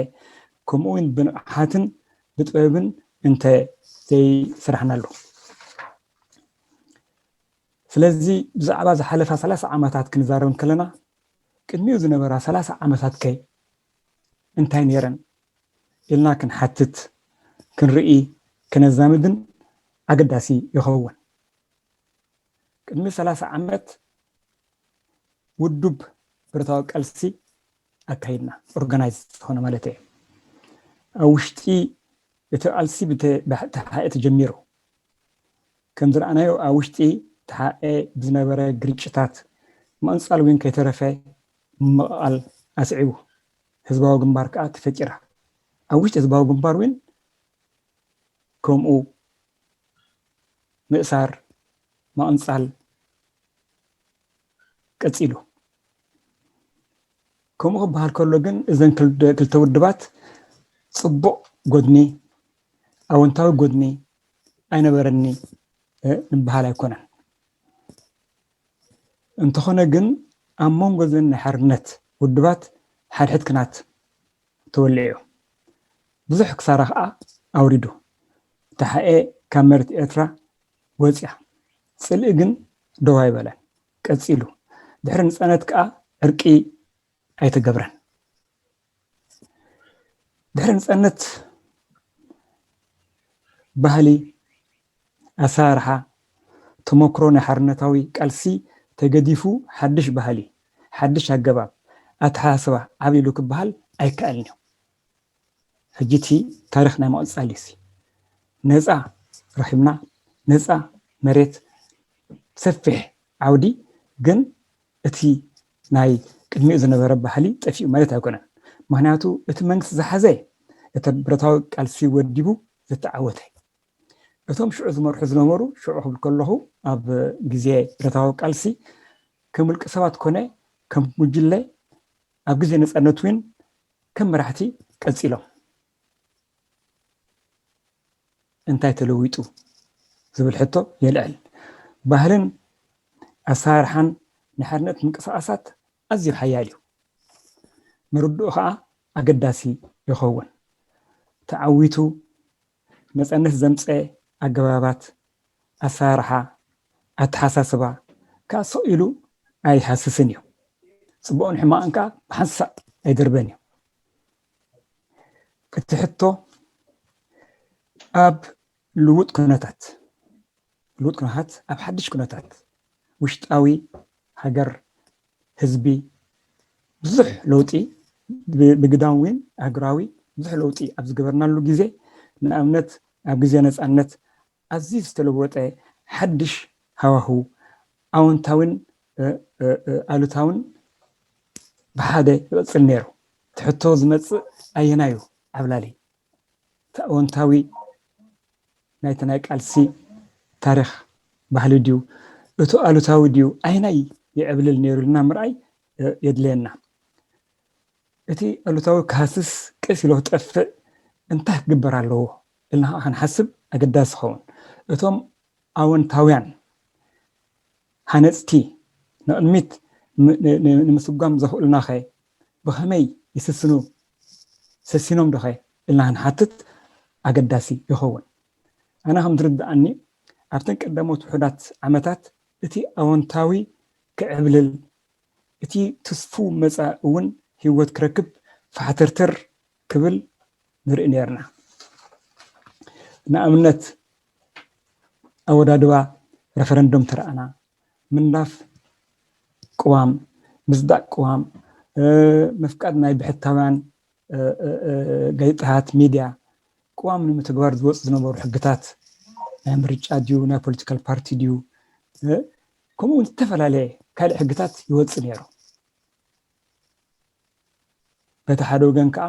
ከምኡ እውን ብንቕሓትን ብጥበብን እንተ ዘይሰራሕናሉ። ስለዚ ብዛዕባ ዝሓለፋ ሰላሳ ዓመታት ክንዛረብ እንከለና፣ ቅድሚኡ ዝነበራ ሰላሳ ዓመታት ከ እንታይ ነይረን ኢልና ክንሓትት፣ ክንርኢ፣ ከነዛምድን ኣገዳሲ ይኸውን። ቅድሚ ሰላሳ ዓመት ውዱብ ብረታዊ ቃልሲ ኣካይድና፣ ኦርጋናይዝ ዝኾነ ማለት እየ። ኣብ ውሽጢ እቲ ቃልሲ ብተ-፣ ብተ-፣ ተሓኤ ተጀሚሩ። ከም ዝረኣናዮ ኣብ ውሽጢ ተሓኤ ብዝነበረ ግርጭታት ምቕንጻል እውን ከይተረፈ ምምቕቓል ኣስዒቡ። ህዝባዊ ግንባር ከኣ ተፈጢራ። ኣብ ውሽጢ ህዝባዊ ግንባር እውን ከምኡ ምእሳር፣ ምቕንጻል ቀጺሉ። ከምኡ ክበሃል ከሎ ግን እዘን ክልተ ውድባት ጽቡቕ ጎድኒ፣ ኣወንታዊ ጎድኒ ኣይነበረኒ ንበሃል ኣይኮነን። እንተኾነ ግን ኣብ መንጎ እዘን ናይ ሓርነት ውድባት ሓድሕድ ክናት ተወሊዑ ብዙሕ ክሳራ ከዓ ኣውሪዱ። ተሓኤ ካብ መሬት ኤርትራ ወፅያ። ፅልኢ ግን ደው ኣይበለን፣ ቀፂሉ። ድሕሪ ንፃነት ከዓ ዕርቂ ኣይተገብረን። ድሕሪ ንፃነት ባህሊ፣ ኣሰራርሓ፣ ተመክሮ ናይ ሓርነታዊ ቃልሲ ተገዲፉ ሓድሽ ባህሊ፣ ሓድሽ ኣገባብ ኣተሓሳስባ ዓብሊሉ ክበሃል ኣይከኣልን እዩ። ሕጂ እቲ ታሪኽ ናይ ምቕፃል እዩ። ነፃ ረኺብና፣ ነፃ መሬት፣ ሰፊሕ ዓውዲ፣ ግን እቲ ናይ ቅድሚኡ ዝነበረ ባህሊ ጠፊኡ ማለት ኣይኮነን። ምክንያቱ እቲ መንግስቲ ዝሓዘ እቲ ብረታዊ ቃልሲ ወዲቡ ዝተዓወተ እቶም ሽዑ ዝመርሑ ዝነበሩ፣ ሽዑ ክብል ከለኹ ኣብ ግዜ ብረታዊ ቃልሲ ከም ውልቀ ሰባት ኮነ ከም ጉጅለ ኣብ ግዜ ነፃነት እውን ከም መራሕቲ ቀፂሎም። እንታይ ተለዊጡ ዝብል ሕቶ የልዕል። ባህልን ኣሰራርሓን ናይ ሓርነት ምንቅስቃሳት ኣዝዩ ሓያል እዩ። ምርድኡ ከዓ ኣገዳሲ ይኸውን። ተዓዊቱ ነፃነት ዘምፀ ኣገባባት፣ ኣሰራርሓ፣ ኣተሓሳስባ ከዓ ስቕ ኢሉ ኣይሃስስን እዩ። ፅቡቕን ሕማቕን ከዓ ብሓንሳእ ኣይደርበን እዩ። እቲ ሕቶ ኣብ ልውጥ ኩነታት፣ ልውጥ ኩነታት ኣብ ሓድሽ ኩነታት ውሽጣዊ ሃገር ህዝቢ ብዙሕ ለውጢ ብ-፣ ብግዳም እውን ሃገራዊ ብዙሕ ለውጢ ኣብ ዝገበርናሉ ግዜ፣ ንኣብነት ኣብ ግዜ ነፃነት ኣዝዩ ዝተለወጠ ሓድሽ ሃዋህው ኣወንታዊን፣ እ፣ እ፣ እ፣ ኣሉታውን ብሓደ ይቕጽል ነይሩ። እቲ ሕቶ ዝመጽእ ኣየናዩ ዓብላሊ? እቲ ኣወንታዊ ናይቲ ናይ ቃልሲ ታሪኽ ባህሊ ድዩ? እቲ ኣሉታዊ ድዩ? ኣየናይ ይዕብልል ነይሩ ኢልና ምርኣይ፣ እ፣ የድልየና። እቲ ኣሉታዊ ክሃስስ ቀስ ኢሉ ክጠፍእ እንታይ ክግበር ኣለዎ ኢልና ከዓ ክንሓስብ ኣገዳሲ ይኸውን። እቶም ኣወንታውያን ሃነፅቲ ንቕድሚት ም-፣ ን-፣ ን-፣ ንምስጓም ዘኽእሉናኸ ብኸመይ ይስስኑ፣ ሰሲኖም ዶኸ ኢልና ክንሓትት ኣገዳሲ ይኸውን። ኣነ ከም ዝርድኣኒ ኣብተን ቀዳሞት ውሑዳት ዓመታት እቲ ኣወንታዊ ክዕብልል፣ እቲ ትስፉው መጻኢ እውን ህይወት ክረክብ ፋሕተርተር ክብል ንርኢ ነርና። ንኣብነት ኣወዳድባ ረፈረንደም ተረኣና፣ ምንዳፍ ቅዋም፣ ምጽዳቕ ቅዋም፣ እ፣ ምፍቃድ ናይ ብሕታውያን፣ እ፣ እ፣ እ፣ ጋዜጣታት፣ ሚድያ፣ ቅዋም ንምትግባር ዝወፁ ዝነበሩ ሕግታት፣ ናይ ምርጫ ድዩ፣ ናይ ፖለቲካል ፓርቲ ድዩ፣ እ፣ ከምኡ እውን ዝተፈላለየ ካልእ ሕግታት ይወፅእ ነይሩ። በቲ ሓደ ወገን ከዓ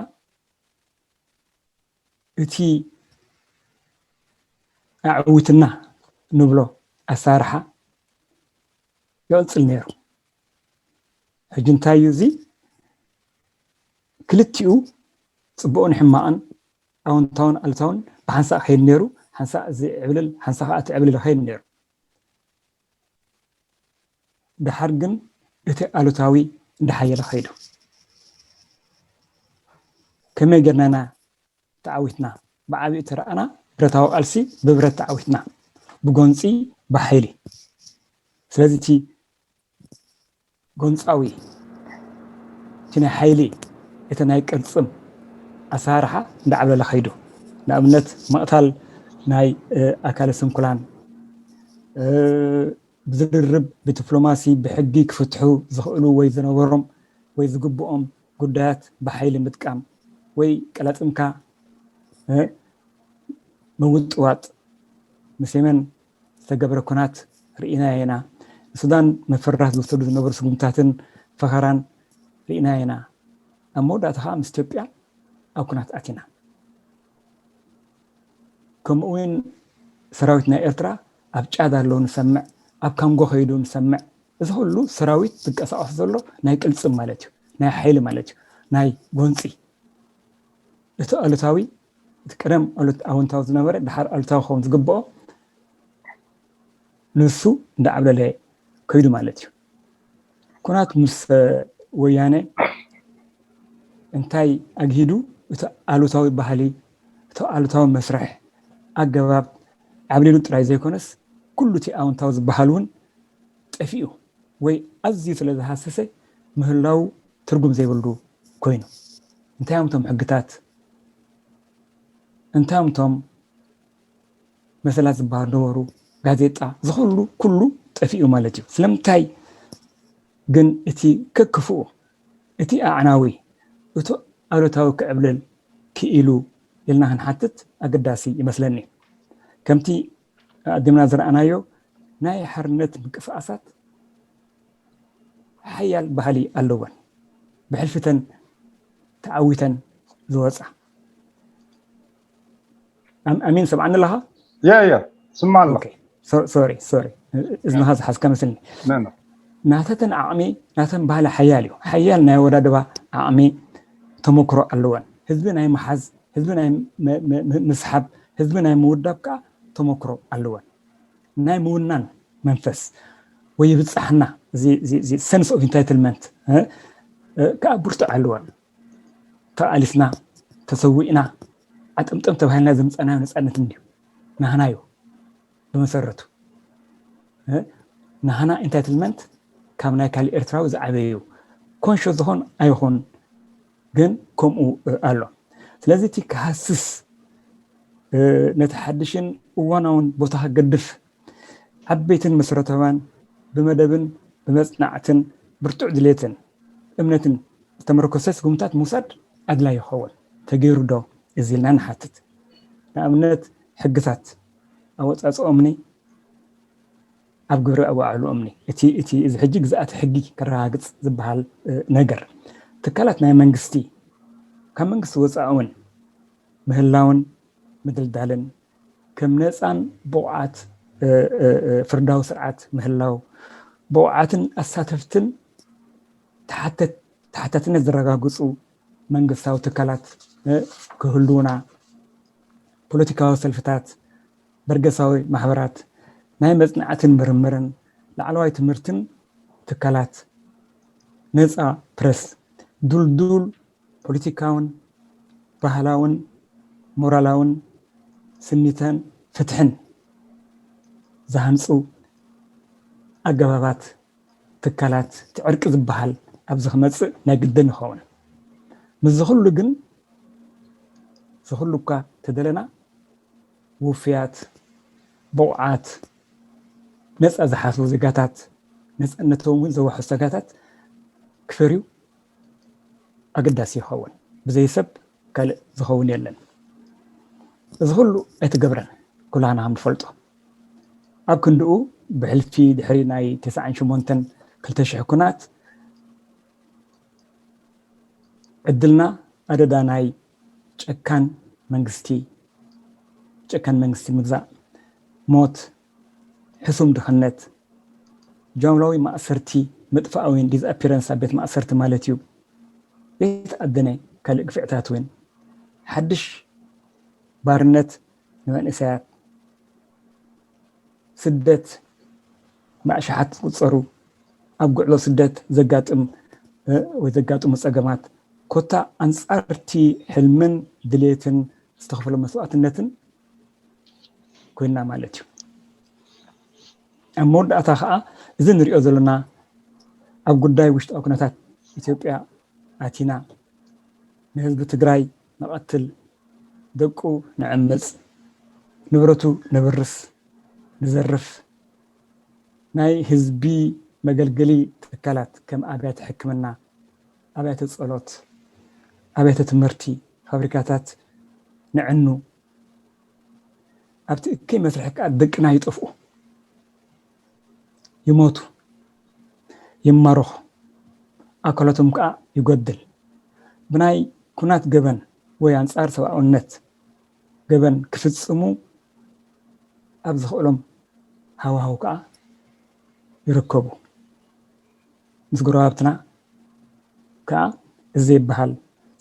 እቲ ኣዕዊትና ንብሎ ኣሰራርሓ ይቕፅል ነይሩ። ሕጂ እንታይ እዩ እዚ? ክልቲኡ ፅቡቕን ሕማቕን፣ ኣወንታውን ኣሉታውን ብሓንሳእ ከይድ ነይሩ። ሓንሳእ እዚ ዕብልል፣ ሓንሳእ ከዓ እቲ ዕብልል ከይድ ነይሩ። ደሓር ግን እቲ ኣሉታዊ እንዳሓየለ ከይዱ። ከመይ ጌርና ኢና ተዓዊትና? ብዓቢኡ ተረኣና ብረታዊ ቃልሲ ብብረት ተዓዊትና፣ ብጎንፂ፣ ብሓይሊ። ስለዚ እቲ ጎንፃዊ፣ እቲ ናይ ሓይሊ፣ እቲ ናይ ቅልፅም ኣሰራርሓ እንዳዓብለለ ከይዱ። ንኣብነት ምቕታል ናይ፣ እ፣ ኣካለ ስንኩላን፣ እ፣ ብዝርርብ፣ ብዲፕሎማሲ፣ ብሕጊ ክፍትሑ ዝኽእሉ ወይ ዝነበሮም ወይ ዝግብኦም ጉዳያት ብሓይሊ ምጥቃም ወይ ቀላጽምካ፣ እ፣ ምውጥዋጥ፣ ምስ የመን ዝተገብረ ኩናት ርኢናዮ ኢና። ንሱዳን ምፍርራህ ዝወሰዱ ዝነበሩ ስጉምታትን ፈኸራን ርኢናዮ ኢና። ኣብ መወዳእታ ኸዓ ምስ ኢትዮጵያ ኣብ ኩናት ኣቲና። ከምኡ እውን ሰራዊት ናይ ኤርትራ ኣብ ጫድ ኣሎ ንሰምዕ፣ ኣብ ካንጎ ከይዱ ንሰምዕ። እዚ ኩሉ ሰራዊት ዝንቀሳቐስ ዘሎ ናይ ቅልጽም ማለት እዩ፣ ናይ ሓይሊ ማለት እዩ፣ ናይ ጎንጺ። እቲ ኣሉታዊ፣ እቲ ቀደም ኣሉት-፣ ኣወንታዊ ዝነበረ ድሓር ኣሉታዊ ክኸውን ዝግብኦ ንሱ እንዳዓብለለ ከይዱ ማለት እዩ። ኩናት ምስ፣ እ፣ ወያነ እንታይ ኣግሂዱ? እቲ ኣሉታዊ ባህሊ፣ እቲ ኣሉታዊ መስርሕ ኣገባብ ዓብሊሉ ጥራይ ዘይኮነስ፣ ኩሉ እቲ ኣወንታዊ ዝበሃል እውን ጠፊኡ ወይ ኣዝዩ ስለ ዝሃሰሰ ምህላው ትርጉም ዘይብሉ ኮይኑ። እንታይ እዮም እቶም ሕግታት? እንታይ እዮም እቶም መሰላት ዝበሃሉ ነበሩ? ጋዜጣ፣ ዝኹሉ ኩሉ ጠፊኡ ማለት እዩ። ስለምንታይ ግን እቲ ከክፍኡ፣ እቲ ኣዕናዊ፣ እቲ ኣሉታዊ ክዕብልል ክኢሉ ኢልና ክንሓትት ኣገዳሲ ይመስለኒ። ከምቲ ኣቀዲምና ዝረኣናዮ ናይ ሓርነት ምንቅስቃሳት ሓያል ባህሊ ኣለወን። ብሕልፊተን ተዓዊተን ዝወፃ። ኣም-፣ ኣሚን፣ ሰምዓኒ ኣለኻ? ያ ያ ስማ ኣሎ። ሶሪ ሶሪ፣ እዝንኻ ዝሓዝካ መስልኒ። ነ ነ ናተተን ዓቕሚ ናተን ባህሊ ሓያል እዩ። ሓያል ናይ ኣወዳድባ ዓቕሚ ተመክሮ ኣለወን። ህዝቢ ናይ ምሓዝ፣ ህዝቢ ናይ ም- ም- ም- ምስሓብ፣ ህዝቢ ናይ ምውዳብ ከዓ ተመክሮ ኣለወን። ናይ ምውናን መንፈስ ወይ ይብፃሕና፣ sense of entitlement ከዓ ብርቱዕ ኣለወን። ተቓሊስና፣ ተሰዊእና፣ ዓጠምጠም ተባሂልና ዘምፀናዮ ነፃነት እንድዩ፣ ናህና እዩ። ብመሰረቱ ናህና entitlement ካብ ናይ ካልእ ኤርትራዊ ዝዓበየ እዩ። ኮንሾ ዝኾን ኣይኹን ግን ከምኡ ኣሎ። ስለዚ እቲ ክሃስስ፣ ነቲ ሓድሽን እዋናውን ቦታ ክገድፍ፣ ዓበይትን መሰረታውያን ብመደብን ብመጽናዕትን ብርቱዕ ድሌትን እምነትን ዝተመርኮሰ ስጉምታት ምውሳድ ኣድላይ ይኸውን። ተገይሩ ዶ እዚ ኢልና ንሓትት። ንኣብነት ሕግታት ኣወጻጽኦምኒ ኣብ ግብሪ ኣዋዕልኦምኒ። እቲ እቲ እዚ ሕጂ ግዝኣተ ሕጊ ከረጋግጽ ዝበሃል ነገር ትካላት ናይ መንግስቲ ካብ መንግስቲ ወፃኢ እውን ምህላውን ምድልዳልን ከም ነፃን ብቑዓት ፍርዳዊ ስርዓት ምህላው ብቑዓትን ኣሳተፍትን ተሓታትነት ዘረጋግፁ መንግስታዊ ትካላት ክህልውና፣ ፖለቲካዊ ሰልፍታት፣ በርገሳዊ ማሕበራት፣ ናይ መፅናዕትን ምርምርን ላዕለዋይ ትምህርትን ትካላት፣ ነፃ ፕረስ፣ ዱልዱል ፖለቲካውን ባህላውን ሞራላውን ስኒተን ፍትሕን ዝሃንፁ ኣገባባት ትካላት እቲ ዕርቂ ዝበሃል ኣብዚ ክመፅእ ናይ ግድን ይኸውን። ምስዚ ኩሉ ግን እዚ ኩሉ እኳ ተደለና ውፍያት፣ ብቑዓት፣ ነፃ ዝሓስቡ ዜጋታት፣ ነፃነቶም እውን ዘዋሕሱ ዜጋታት ክፈርዩ ኣገዳሲ ይኸውን። ብዘይ ሰብ ካልእ ዝኸውን የለን። እዚ ኩሉ ኣይተገብረን። ኩላህና ከም ንፈልጦ ኣብ ክንድኡ ብሕልፊ ድሕሪ ናይ ተስዓን ሸሞንተን ክልተ ሽሕ ኩናት ዕድልና ኣደዳ ናይ ጨካን መንግስቲ ጨካን መንግስቲ ምግዛእ፣ ሞት፣ ሕሱም ድኽነት፣ ጃምላዊ ማእሰርቲ፣ መጥፋእዊን disappearance ኣብ ቤት ማእሰርቲ ማለት እዩ። ዘይተኣደነ ካልእ ግፍዕታት እውን ሓድሽ ባርነት ንመንእሰያት፣ ስደት፣ ብኣሽሓት ዝቁፀሩ ኣብ ጉዕዞ ስደት ዘጋጥም ወይ ዘጋጥሙ ፀገማት ኮታ ኣንፃርቲ ሕልምን ድሌትን ዝተኸፈሎ መስዋእትነትን ኮይና ማለት እዩ። ኣብ መወዳእታ ከዓ እዚ ንሪኦ ዘለና ኣብ ጉዳይ ውሽጣዊ ኩነታት ኢትዮጵያ ኣቲና ንህዝቢ ትግራይ ንቐትል፣ ደቁ ንዕምፅ፣ ንብረቱ ነብርስ፣ ንዘርፍ፣ ናይ ህዝቢ መገልገሊ ትካላት ከም ኣብያተ ሕክምና፣ ኣብያተ ጸሎት፣ ኣብያተ ትምህርቲ፣ ፋብሪካታት ንዕኑ፣ ኣብቲ እከይ መስርሒ ከዓ ደቅና ይጠፍኡ፣ ይሞቱ፣ ይማረኹ፣ ኣካላቶም ከዓ ይጎድል። ብናይ ኩናት ገበን ወይ ኣንጻር ሰብኣውነት ገበን ክፍጽሙ ኣብ ዝኽእሎም ሃዋህው ከዓ ይርከቡ። ምስ ጎረባብትና ከዓ እዚ ዘይበሃል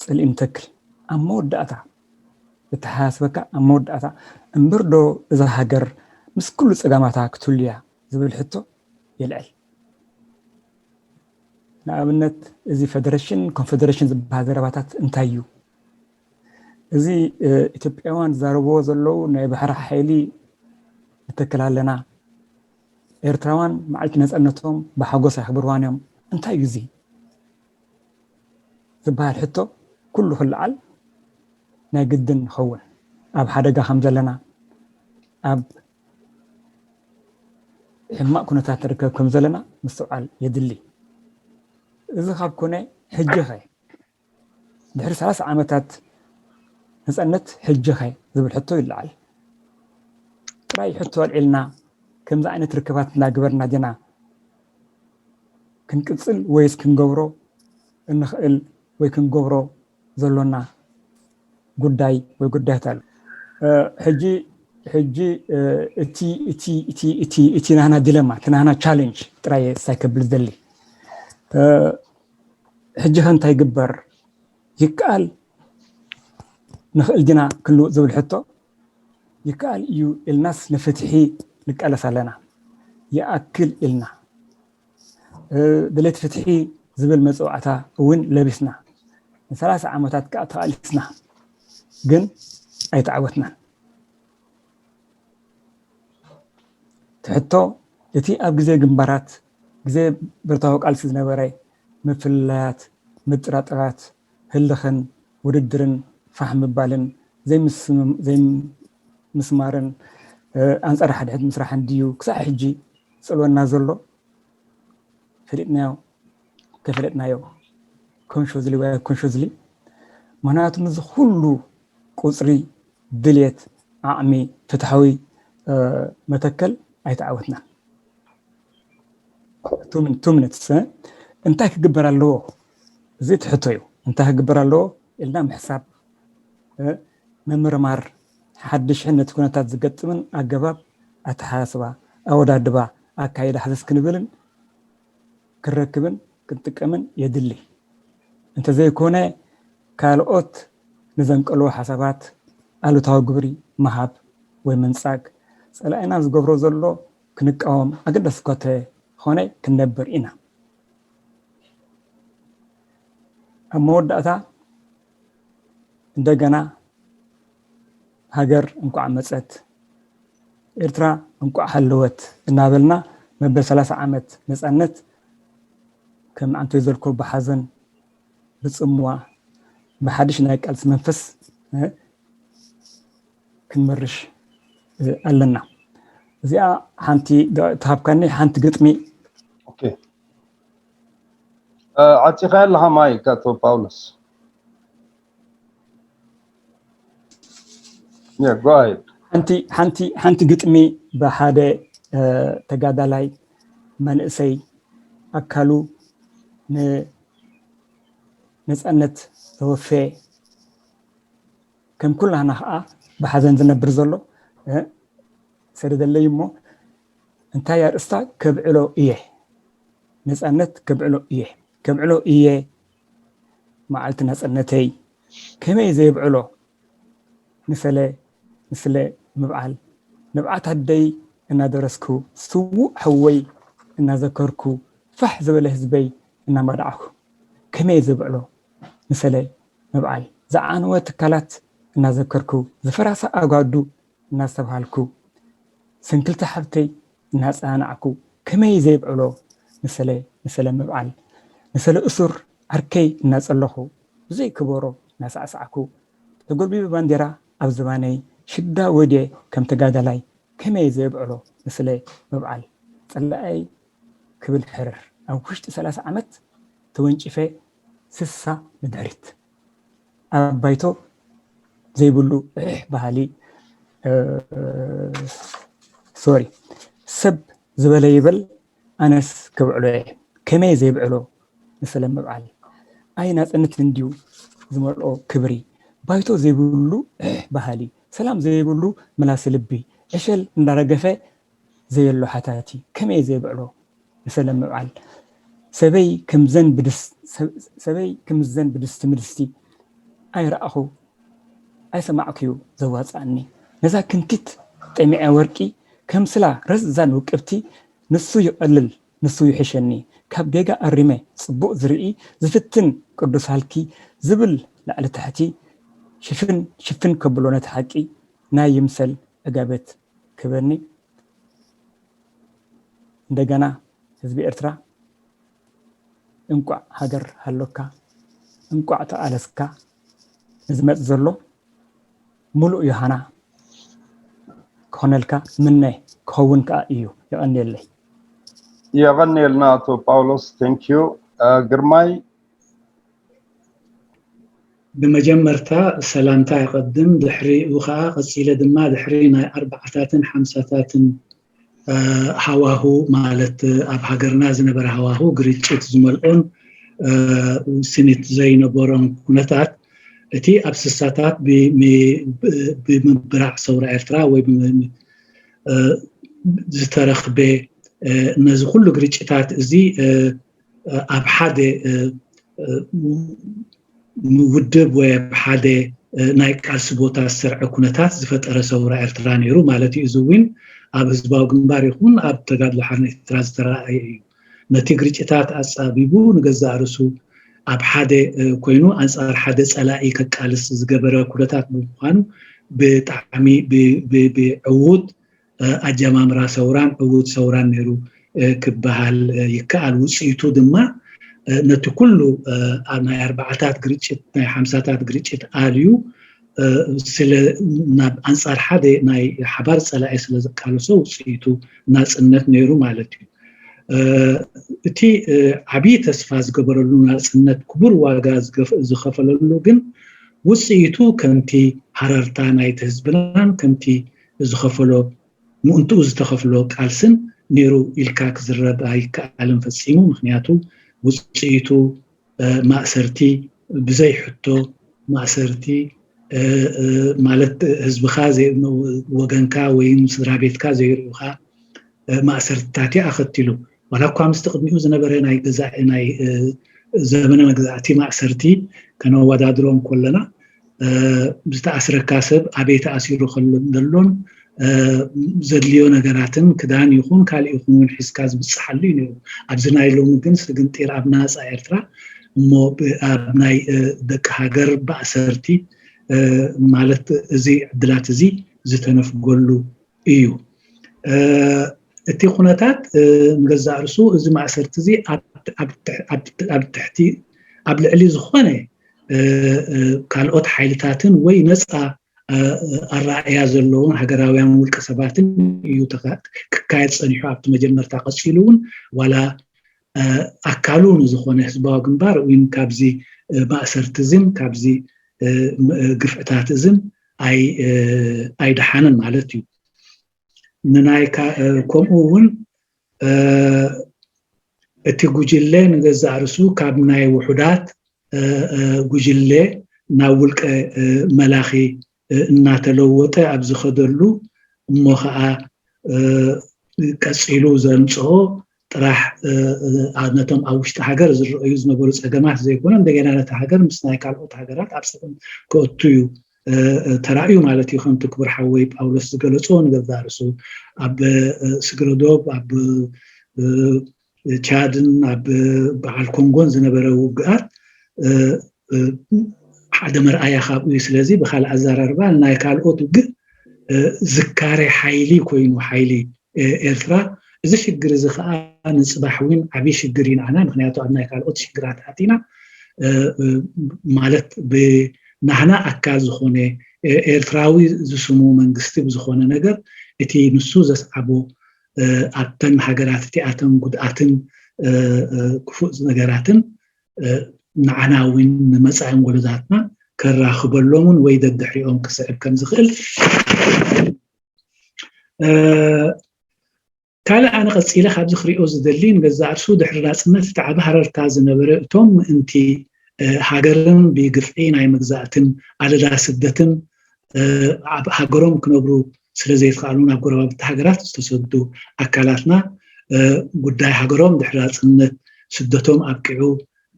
ጽልኢ ንተክል። ኣብ መወዳእታ ዝተሓሳስበካ ኣብ መወዳእታ እምበር ዶ እዛ ሃገር ምስ ኩሉ ጸጋማታ ክትህሉ እያ ዝብል ሕቶ የልዕል። ንኣብነት እዚ ፌደሬሽን ኮንፌደሬሽን ዝበሃል ዘረባታት እንታይ እዩ? እዚ ኢትዮጵያውያን ዝዛረብዎ ዘለዉ ናይ ባሕሪ ሓይሊ ንተክል ኣለና፣ ኤርትራውያን መዓልቲ ነፃነቶም ብሓጎስ ኣኽብርዋን እዮም። እንታይ እዩ እዚ ዝበሃል ሕቶ ኩሉ ክለዓል ናይ ግድን ይኸውን። ኣብ ሓደጋ ከም ዘለና፣ ኣብ ሕማቕ ኩነታት ንርከብ ከም ዘለና ምስትውዓል የድሊ። እዚ ካብ ኮነ ሕጂ ኸ ድሕሪ ሰላሳ ዓመታት ነፃነት ሕጂ ኸ ዝብል ሕቶ ይለዓል። ጥራይ ሕቶ ኣልዒልና ከምዚ ዓይነት ርክባት እናገበርና ዲና ክንቅፅል ወይስ ክንገብሮ እንኽእል ወይ ክንገብሮ ዘሎና ጉዳይ ወይ ጉዳያት ኣሎ? ሕጂ ሕጂ እቲ ናህና ዲለማ፣ እቲ ናህና ቻለንጅ ጥራይ ሳይ ከብል ዝደሊ። ሕጂ ከ እንታይ ግበር ይከኣል? ንኽእል ዲና ክልውጥ ዝብል ሕቶ ይከኣል እዩ ኢልናስ ንፍትሒ ንቃለስ ኣለና። ይኣክል ኢልና ድሌት ፍትሒ ዝብል መፅዋዕታ እውን ለቢስና ንሰላሳ ዓመታት ከዓ ተቓሊስና፣ ግን ኣይተዓወትናን። ትሕቶ እቲ ኣብ ግዜ ግንባራት፣ ግዜ ብረታዊ ቃልሲ ዝነበረ ምፍልላያት፣ ምጥራጥራት፣ ህልኽን ውድድርን ፋሕ ምባልን ዘይምስማርን ኣንፃር ሓድሕድ ምስራሕን ድዩ ክሳዕ ሕጂ ዝፅልወና ዘሎ? ፈሊጥናዮ ከፈለጥናዮ ኮንሾዝሊ ወይ ኮንሾዝሊ፣ ምክንያቱ ምዚ ኩሉ ቁፅሪ፣ ድልየት፣ ዓቕሚ፣ ፍትሓዊ መተከል ኣይተዓወትናን። ቱ ሚኒትስ እንታይ ክግበር ኣለዎ? እዚ ትሕቶ እዩ። እንታይ ክግበር ኣለዎ ኢልና ምሕሳብ፣ ምምርማር፣ ሓድሽ ሕነት ኩነታት ዝገጥምን ኣገባብ ኣተሓሳስባ፣ ኣወዳድባ፣ ኣካይዳ ሕዝስ ክንብልን ክረክብን ክንጥቀምን የድሊ። እንተዘይኮነ ካልኦት ንዘንቀልዎ ሓሳባት ኣሉታዊ ግብሪ ምሃብ ወይ ምንጻግ ጸላኢና ዝገብሮ ዘሎ ክንቃወም ኣገዳሲ እኳ ተኾነ ክንነብር ኢና። ኣብ መወዳእታ እንደገና ሃገር እንኳዕ መጸት፣ ኤርትራ እንኳዕ ሃለወት እናበልና መበል ሰላሳ ዓመት ነጻነት ከም ኣንቶይ ዘልኮ ብሓዘን ብጽምዋ ብሓድሽ ናይ ቃልሲ መንፈስ ክንመርሽ ኣለና። እዚኣ ሓንቲ ተሃብካኒ ሓንቲ ግጥሚ። ዓፂኻ ኣለኻ ማይክ ኣቶ ጳውሎስ። ሓንቲ ግጥሚ ብሓደ ተጋዳላይ መንእሰይ ኣካሉ ንነፃነት ዘወፈየ ከም ኩላህና ከዓ ብሓዘን ዝነብር ዘሎ ሰደደለይ እሞ እንታይ ኣርእስታ ከብዕሎ እየ ነፃነት ከብዕሎ እየ ከብዕሎ እየ መዓልቲ ናፅነተይ ከመይ ዘየብዕሎ ንሰለ ንስለ ምብዓል ንብዓት ኣደይ እናደረስኩ ስዉእ ሓወይ እናዘከርኩ ፋሕ ዝበለ ህዝበይ እናማዳዕኩ ከመይ ዘብዕሎ ንሰለ ምብዓል ዝዓነወ ትካላት እናዘከርኩ ዝፈራሳ ኣጓዱ እናስተብሃልኩ ስንክልቲ ሓብተይ እናፀናናዕኩ ከመይ ዘየብዕሎ ንሰለ ንሰለ ምብዓል ንሰለ እሱር ዓርከይ እናፀለኹ ብዘይ ከበሮ እናሳዕሳዕኩ ተጎልቢበ ባንዴራ ኣብ ዝባነይ ሽዳ ወድየ ከም ተጋዳላይ ከመይ ዘየብዕሎ ንስለ ምብዓል ፀላኣይ ክብል ሕርር ኣብ ውሽጢ ሰላሳ ዓመት ተወንጪፈ ስሳ ንድሕሪት ኣብ ባይቶ ዘይብሉ እሕ በሃሊ ሶሪ ሰብ ዝበለ ይበል ኣነስ ክብዕሎ እየ ከመይ ዘይብዕሎ ንሰለ ምብዓል ኣይ ናፅነት እንድዩ ዝመልኦ ክብሪ ባይቶ ዘይብሉ እሕ በሃሊ ሰላም ዘይብሉ ምላሲ ልቢ ዕሸል እንዳረገፈ ዘየሎ ሓታቲ ከመይ ዘይብዕሎ ንሰለ ምብዓል ሰበይ ከምዘን ብድስቲ ምድስቲ ኣይረኣኹ ኣይሰማዕኩዩ ዘዋፅኣኒ ነዛ ክንቲት ጠሚዐ ወርቂ ከምስላ ረዛን ውቅብቲ ንሱ ይቐልል ንሱ ይሕሸኒ ካብ ጌጋ ኣሪመ ፅቡቕ ዝርኢ ዝፍትን ቅዱስ ሃልኪ ዝብል ላዕሊ ታሕቲ ሽፍን ሽፍን ከብሎ ነቲ ሓቂ ናይ ይምሰል ዕጋበት ክበኒ እንደገና ህዝቢ ኤርትራ እንቋዕ ሃገር ሃሎካ እንቋዕ ተቓለስካ ንዝመጽእ ዘሎ ሙሉእ ዮሃና ክኾነልካ ምነ ክኸውን ከኣ እዩ። የቐንየለይ። የቐንየልና ኣቶ ጳውሎስ። Thank you ግርማይ። ብመጀመርታ ሰላምታ የቐድም፣ ድሕሪኡ ኸዓ ቀጺለ ድማ ድሕሪ ናይ ኣርባዓታትን ሓምሳታትን ሃዋሁ ማለት ኣብ ሃገርና ዝነበረ ሃዋሁ ግርጭት ዝመልኦን ውስኒት ዘይነበሮን ኩነታት እቲ ኣብ ስሳታት ብምብራዕ ሰውራ ኤርትራ ወይ ዝተረኽበ ነዚ ኩሉ ግርጭታት እዚ ኣብ ሓደ ውድብ ወይ ኣብ ሓደ ናይ ቃልሲ ቦታ ዝሰርዐ ኩነታት ዝፈጠረ ሰውራ ኤርትራ ነይሩ ማለት እዩ። እዚ እውን ኣብ ህዝባዊ ግንባር ይኹን ኣብ ተጋድሎ ሓርነት ኤርትራ ዝተረኣየ እዩ። ነቲ ግርጭታት ኣጻቢቡ ንገዛእ ርእሱ ኣብ ሓደ ኮይኑ ኣንጻር ሓደ ጸላኢ ከቃልስ ዝገበረ ኩነታት ብምዃኑ ብጣዕሚ ብዕዉት ኣጀማምራ ሰውራን ዕዉት ሰውራን ነይሩ ክበሃል ይከኣል። ውፅኢቱ ድማ ነቲ ኩሉ ናይ ኣርባዓታት ግርጭት ናይ ሓምሳታት ግርጭት ኣልዩ ስለ ናብ ኣንፃር ሓደ ናይ ሓባር ፀላኢ ስለ ዝቃለሶ ውፅኢቱ ናፅነት ነይሩ ማለት እዩ። እቲ ዓብዪ ተስፋ ዝገበረሉ ናፅነት ክቡር ዋጋ ዝኸፈለሉ ግን ውፅኢቱ ከምቲ ሃረርታ ናይቲ ህዝብናን ከምቲ ዝኸፈሎ ምእንትኡ ዝተኸፍሎ ቃልስን ነይሩ ኢልካ ክዝረብ ኣይከኣልን ፈፂሙ። ምክንያቱ ውፅኢቱ ማእሰርቲ ብዘይ ሕቶ ማእሰርቲ ማለት ህዝብኻ ወገንካ ወይ ስድራ ቤትካ ዘይርኡኻ ማእሰርትታት ኣኸቲሉ። ዋላ እኳ ምስቲ ቅድሚኡ ዝነበረ ናይ ገዛኢ ናይ ዘመነ መግዛእቲ ማእሰርቲ ከነወዳድሮም ከለና ዝተኣስረካ ሰብ ኣበይ ተኣሲሩ ከሎ ዘሎን ዘድልዮ ነገራትን ክዳን ይኹን ካልእ ይኹን እውን ሒዝካ ዝብፅሓሉ እዩ ነይሩ። ኣብዚ ናይ ሎሚ ግን ስግንጢር ኣብ ናፃ ኤርትራ እሞ ኣብ ናይ ደቂ ሃገር ባእሰርቲ ማለት እዚ ዕድላት እዚ ዝተነፍገሉ እዩ። እቲ ኩነታት ንገዛእ ርእሱ እዚ ማእሰርቲ እዚ ኣብ ትሕቲ ኣብ ልዕሊ ዝኾነ ካልኦት ሓይልታትን ወይ ነፃ ኣረኣእያ ዘለዎም ሃገራውያን ውልቀ ሰባትን እዩ ክካየድ ፀኒሑ። ኣብቲ መጀመርታ ቀፂሉ እውን ዋላ ኣካሉ ንዝኾነ ህዝባዊ ግንባር እውን ካብዚ ማእሰርቲ እዝን ካብዚ ግፍዕታት እዝን ኣይደሓንን ማለት እዩ። ንናይ ከምኡ እውን እቲ ጉጅለ ንገዛእ ርእሱ ካብ ናይ ውሑዳት ጉጅለ ናብ ውልቀ መላኺ እናተለወጠ ኣብ ዝኸደሉ እሞ ከዓ ቀፂሉ ዘምፅኦ ጥራሕ ነቶም ኣብ ውሽጢ ሃገር ዝረኣዩ ዝነበሩ ፀገማት ዘይኮነ እንደገና ነቲ ሃገር ምስ ናይ ካልኦት ሃገራት ኣብ ፀገም ከእቱ እዩ ተራእዩ ማለት እዩ። ከምቲ ክቡር ሓወይ ጳውሎስ ዝገለፆ ንገዛእ ርእሱ ኣብ ስግረዶብ ኣብ ቻድን ኣብ በዓል ኮንጎን ዝነበረ ውግኣት ሓደ መርኣያ ካብኡ እዩ። ስለዚ ብካልእ ኣዘራርባ ናይ ካልኦት ውግእ ዝካረ ሓይሊ ኮይኑ ሓይሊ ኤርትራ እዚ ሽግር እዚ ከዓ ንፅባሕ እውን ዓብዪ ሽግር እዩ ንዓና። ምክንያቱ ኣብ ናይ ካልኦት ሽግራት ኣቲና ማለት ብናህና ኣካል ዝኾነ ኤርትራዊ ዝስሙ መንግስቲ ብዝኾነ ነገር እቲ ንሱ ዘስዓቦ ኣብተን ሃገራት እቲኣተን ጉድኣትን ክፉእ ነገራትን ንዓና እውን ንመፃኢን ወለዳትና ከራኽበሎምን ወይ ደድሕሪኦም ክስዕብ ከም ዝኽእል ካልእ ኣነ ቀፂለ ካብዚ ክሪኦ ዝደሊ ንገዛእ ርእሱ ድሕሪ ናፅነት እቲ ዓቢ ሃረርታ ዝነበረ እቶም ምእንቲ ሃገርን ብግፍዒ ናይ መግዛእትን ኣለላ ስደትን ኣብ ሃገሮም ክነብሩ ስለ ዘይትኽኣሉ ናብ ጎረባብቲ ሃገራት ዝተሰዱ ኣካላትና ጉዳይ ሃገሮም ድሕሪ ናፅነት ስደቶም ኣብቂዑ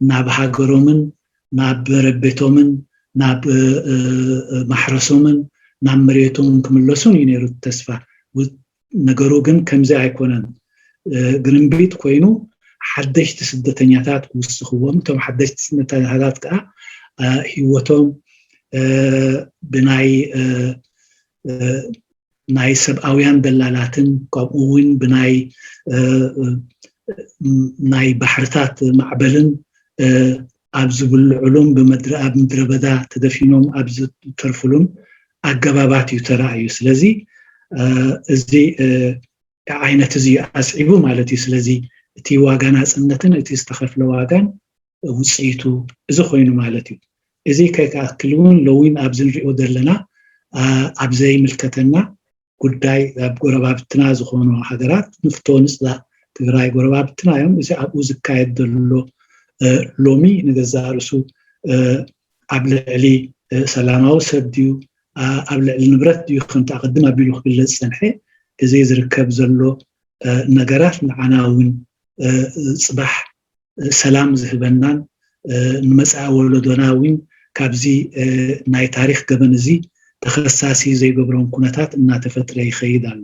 ናብ ሃገሮምን ናብ መረቤቶምን ናብ ማሕረሶምን ናብ መሬቶምን ክምለሱን እዩ ነይሩ ተስፋ። ነገሩ ግን ከምዚ ኣይኮነን። ግርምቢጥ ኮይኑ ሓደሽቲ ስደተኛታት ክውስኽዎም፣ እቶም ሓደሽቲ ስደተኛታት ከዓ ህይወቶም ብናይ ናይ ሰብኣውያን ደላላትን ከምኡ እውን ብናይ ናይ ባሕርታት ማዕበልን ኣብ ዝብልዕሉን ኣብ ምድረ በዳ ተደፊኖም ኣብ ዝተርፍሉን ኣገባባት እዩ ተራእዩ። ስለዚ እዚ ዓይነት እዚ ኣስዒቡ ማለት እዩ። ስለዚ እቲ ዋጋ ናፅነትን እቲ ዝተኸፍለ ዋጋን ውፅኢቱ እዚ ኮይኑ ማለት እዩ። እዚ ከይከኣክል እውን ሎዊን ኣብዚ ንሪኦ ዘለና ኣብ ዘይምልከተና ጉዳይ ኣብ ጎረባብትና ዝኾኑ ሃገራት ንፍቶ ንፅላእ ትግራይ ጎረባብትና እዮም። እዚ ኣብኡ ዝካየድ ዘሎ ሎሚ ንገዛእ ርእሱ ኣብ ልዕሊ ሰላማዊ ሰብ ድዩ፣ ኣብ ልዕሊ ንብረት ድዩ፣ ከምቲ ኣቐድም ኣቢሉ ክግለጽ ዝጸንሐ፣ እዚ ዝርከብ ዘሎ ነገራት ንዓና እውን ጽባሕ ሰላም ዝህበናን ንመጻኢ ወለዶና እውን ካብዚ ናይ ታሪኽ ገበን እዚ ተኸሳሲ ዘይገብሮም ኩነታት እናተፈጥረ ይኸይድ ኣሎ።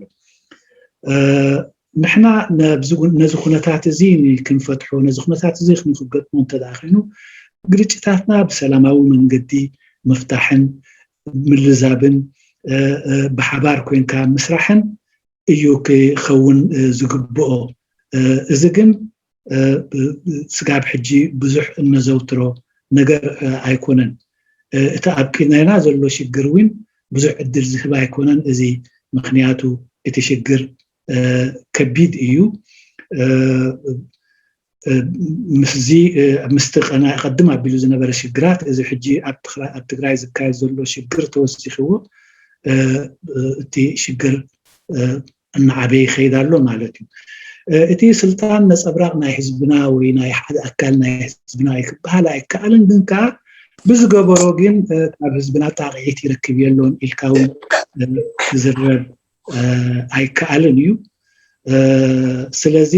ንሕና ነዚ ኩነታት እዚ ክንፈትሖ፣ ነዚ ኩነታት እዚ ክንክገጥሞ እንተ ደኣ ኮይኑ፣ ግርጭታትና ብሰላማዊ መንገዲ ምፍታሕን ምልዛብን ብሓባር ኮንካ ምስራሕን እዩ ክኸውን ዝግብኦ። እዚ ግን ስጋብ ሕጂ ብዙሕ እነዘውትሮ ነገር ኣይኮነን። እቲ ኣብ ቅድሜና ዘሎ ሽግር እውን ብዙሕ ዕድል ዝህብ ኣይኮነን። እዚ ምኽንያቱ እቲ ሽግር ከቢድ እዩ። ምስዚ ምስቲ ቀና ቀድም ኣቢሉ ዝነበረ ሽግራት እዚ ሕጂ ኣብ ትግራይ ዝካየድ ዘሎ ሽግር ተወሲኽዎ እቲ ሽግር እናዓበየ ይኸይድ ኣሎ ማለት እዩ። እቲ ስልጣን ነፀብራቕ ናይ ህዝብና ወይ ናይ ሓደ ኣካል ናይ ህዝብና እዩ ክበሃል ኣይከኣልን። ግን ከዓ ብዝገበሮ ግን ካብ ህዝብና ጣቕዒት ይረክብ የሎን ኢልካ እውን ክዝረብ ኣይከኣልን እዩ። ስለዚ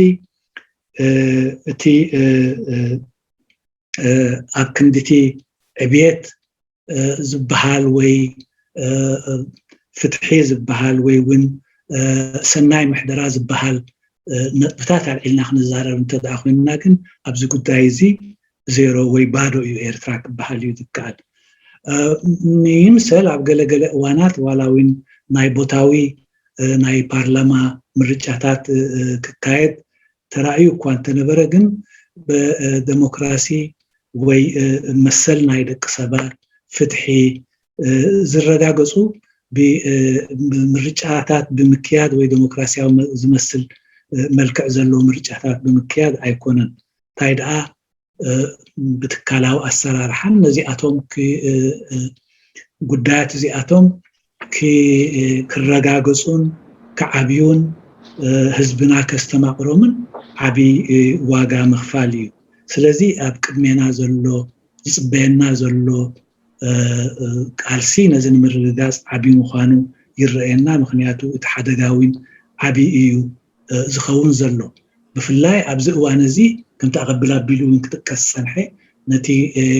እቲ ኣብ ክንድቲ ዕብየት ዝበሃል ወይ ፍትሒ ዝበሃል ወይ እውን ሰናይ ምሕደራ ዝበሃል ነጥብታት ኣልዒልና ክንዛረብ እንተ ደኣ ኮይንና ግን ኣብዚ ጉዳይ እዚ ዜሮ ወይ ባዶ እዩ ኤርትራ ክበሃል እዩ ዝከኣል። ይምሰል ኣብ ገለገለ እዋናት ዋላ እውን ናይ ቦታዊ ናይ ፓርላማ ምርጫታት ክካየድ ተራእዩ እኳ እንተነበረ ግን ብደሞክራሲ ወይ መሰል ናይ ደቂ ሰባት ፍትሒ ዝረጋገፁ ብምርጫታት ብምክያድ ወይ ደሞክራሲያዊ ዝመስል መልክዕ ዘለዎ ምርጫታት ብምክያድ ኣይኮነን። እንታይ ደኣ ብትካላዊ ኣሰራርሓን ነዚኣቶም ጉዳያት እዚኣቶም ክረጋገፁን ክዓብዩን ህዝብና ከስተማቕሮምን ዓብዪ ዋጋ ምኽፋል እዩ። ስለዚ ኣብ ቅድሜና ዘሎ ዝፅበየና ዘሎ ቃልሲ ነዚ ንምርግጋፅ ዓብዪ ምዃኑ ይረኣየና። ምኽንያቱ እቲ ሓደጋ እውን ዓብዪ እዩ ዝኸውን ዘሎ። ብፍላይ ኣብዚ እዋን እዚ ከምቲ ኣቐብል ኣቢሉ እውን ክጥቀስ ዝፀንሐ ነቲ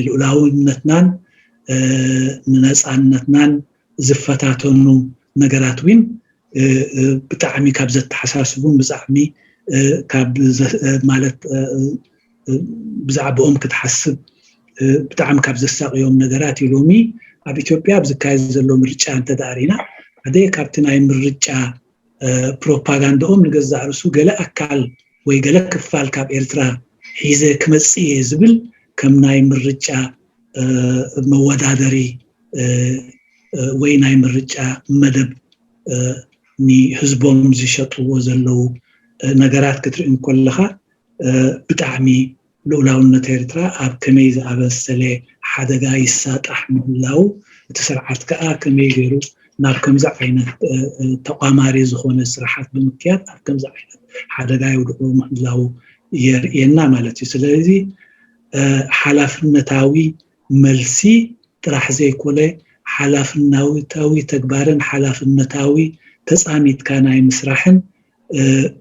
ልኡላውነትናን ንነፃነትናን ዝፈታተኑ ነገራት እውን ብጣዕሚ ካብ ዘተሓሳስቡን ብጣዕሚ ካብ ማለት ብዛዕባኦም ክትሓስብ ብጣዕሚ ካብ ዘሳቅዮም ነገራት እዩ። ሎሚ ኣብ ኢትዮጵያ ኣብ ዝካየድ ዘሎ ምርጫ እንተደኣ ሪኢና ሓደ ካብቲ ናይ ምርጫ ፕሮፓጋንዳኦም ንገዛእ ርእሱ ገለ ኣካል ወይ ገለ ክፋል ካብ ኤርትራ ሒዘ ክመጽእ እየ ዝብል ከም ናይ ምርጫ መወዳደሪ ወይ ናይ ምርጫ መደብ ንህዝቦም ዝሸጥዎ ዘለዉ ነገራት ክትርኢ እንከለኻ ብጣዕሚ ልኡላውነት ኤርትራ ኣብ ከመይ ዝኣበሰለ ሓደጋ ይሳጣሕ ምህላው፣ እቲ ስርዓት ከኣ ከመይ ገይሩ ናብ ከምዚ ዓይነት ተቋማሪ ዝኾነ ስራሓት ብምክያድ ኣብ ከምዚ ዓይነት ሓደጋ የውድቑ ምህላው የርእየና ማለት እዩ። ስለዚ ሓላፍነታዊ መልሲ ጥራሕ ዘይኮነ ሓላፍነታዊ ተግባርን ሓላፍነታዊ ተፃሚድካ ናይ ምስራሕን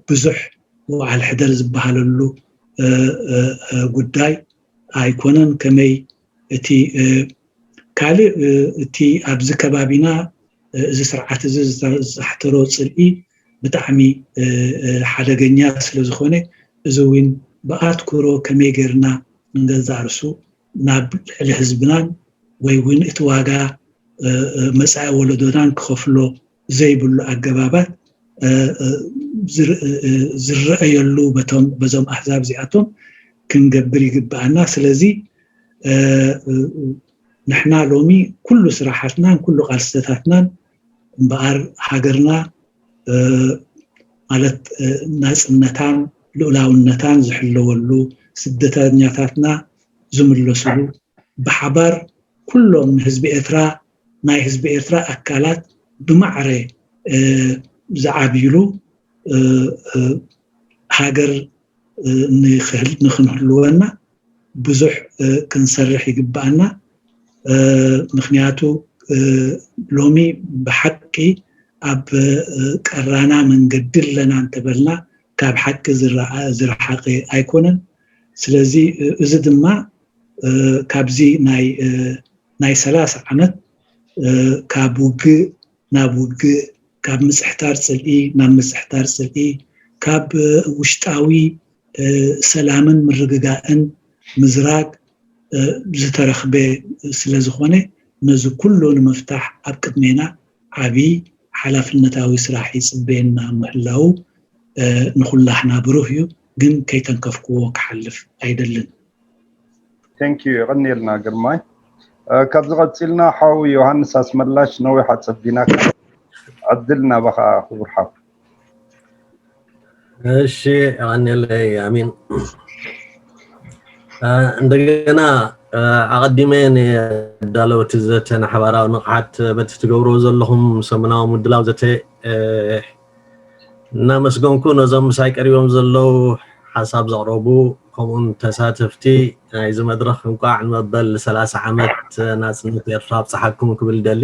ብዙሕ ውዓል ሕደር ዝበሃለሉ ጉዳይ ኣይኮነን። ከመይ እቲ ካልእ እቲ ኣብዚ ከባቢና እዚ ስርዓት እዚ ዝተሕተሮ ፅልኢ ብጣዕሚ ሓደገኛ ስለ ዝኾነ እዚ እውን ብኣትኩሮ ከመይ ጌርና ንገዛእ ርእሱ ናብ ልዕሊ ህዝብናን ወይ እውን እቲ ዋጋ መጻኢ ወለዶናን ክኸፍሎ ዘይብሉ ኣገባባት ዝረኣየሉ በቶም በዞም ኣህዛብ እዚኣቶም ክንገብር ይግብኣና። ስለዚ ንሕና ሎሚ ኩሉ ስራሓትናን ኩሉ ቃልስታትናን እምበኣር ሃገርና ማለት ናጽነታን ልኡላውነታን ዝሕለወሉ ስደተኛታትና ዝምለስሉ ብሓባር ኩሎም ንህዝቢ ኤርትራ ናይ ህዝቢ ኤርትራ ኣካላት ብማዕረ ዝዓብይሉ ሃገር ንክንህልወና ብዙሕ ክንሰርሕ ይግብኣና። ምክንያቱ ሎሚ ብሓቂ ኣብ ቀራና መንገዲ ኣለና እንተበልና ካብ ሓቂ ዝረሓቐ ኣይኮነን። ስለዚ እዚ ድማ ካብዚ ናይ ሰላሳ ዓመት ካብ ውግእ ናብ ውግእ፣ ካብ ምጽሕታር ጽልኢ ናብ ምጽሕታር ጽልኢ፣ ካብ ውሽጣዊ ሰላምን ምርግጋእን ምዝራግ ዝተረኽበ ስለ ዝኾነ፣ ነዚ ኩሉ ንምፍታሕ ኣብ ቅድሜና ዓቢ ሓላፍነታዊ ስራሕ ይጽበየና ምህላዉ ንኹላህና ብሩህ እዩ። ግን ከይተንከፍክዎ ክሓልፍ ኣይደልን። Thank you። የቐንየልና ግርማይ። ካብዚ ቀጺልና ሓው ዮሃንስ ኣስመላሽ፣ ነዊሕ ኣጸቢናካ፣ ዕድል ናባኻ ክቡር ሓው። እሺ፣ የቐንየለይ ኣሚን። እንደገና ኣቐዲመ ንዳለውቲ ዘተ ንሓባራዊ ንቕሓት በቲ ትገብርዎ ዘለኹም ሰሙናዊ ምድላው ዘተ እናመስገንኩ፣ ነዞም ምሳይ ቀሪቦም ዘለዉ ሓሳብ ዘቕረቡ ከምኡን ተሳተፍቲ ናይዚ መድረኽ እንቋዕ ንመበል ሰላሳ ዓመት ናጽነት ኤርትራ ኣብጽሓኩም ክብል ይደሊ።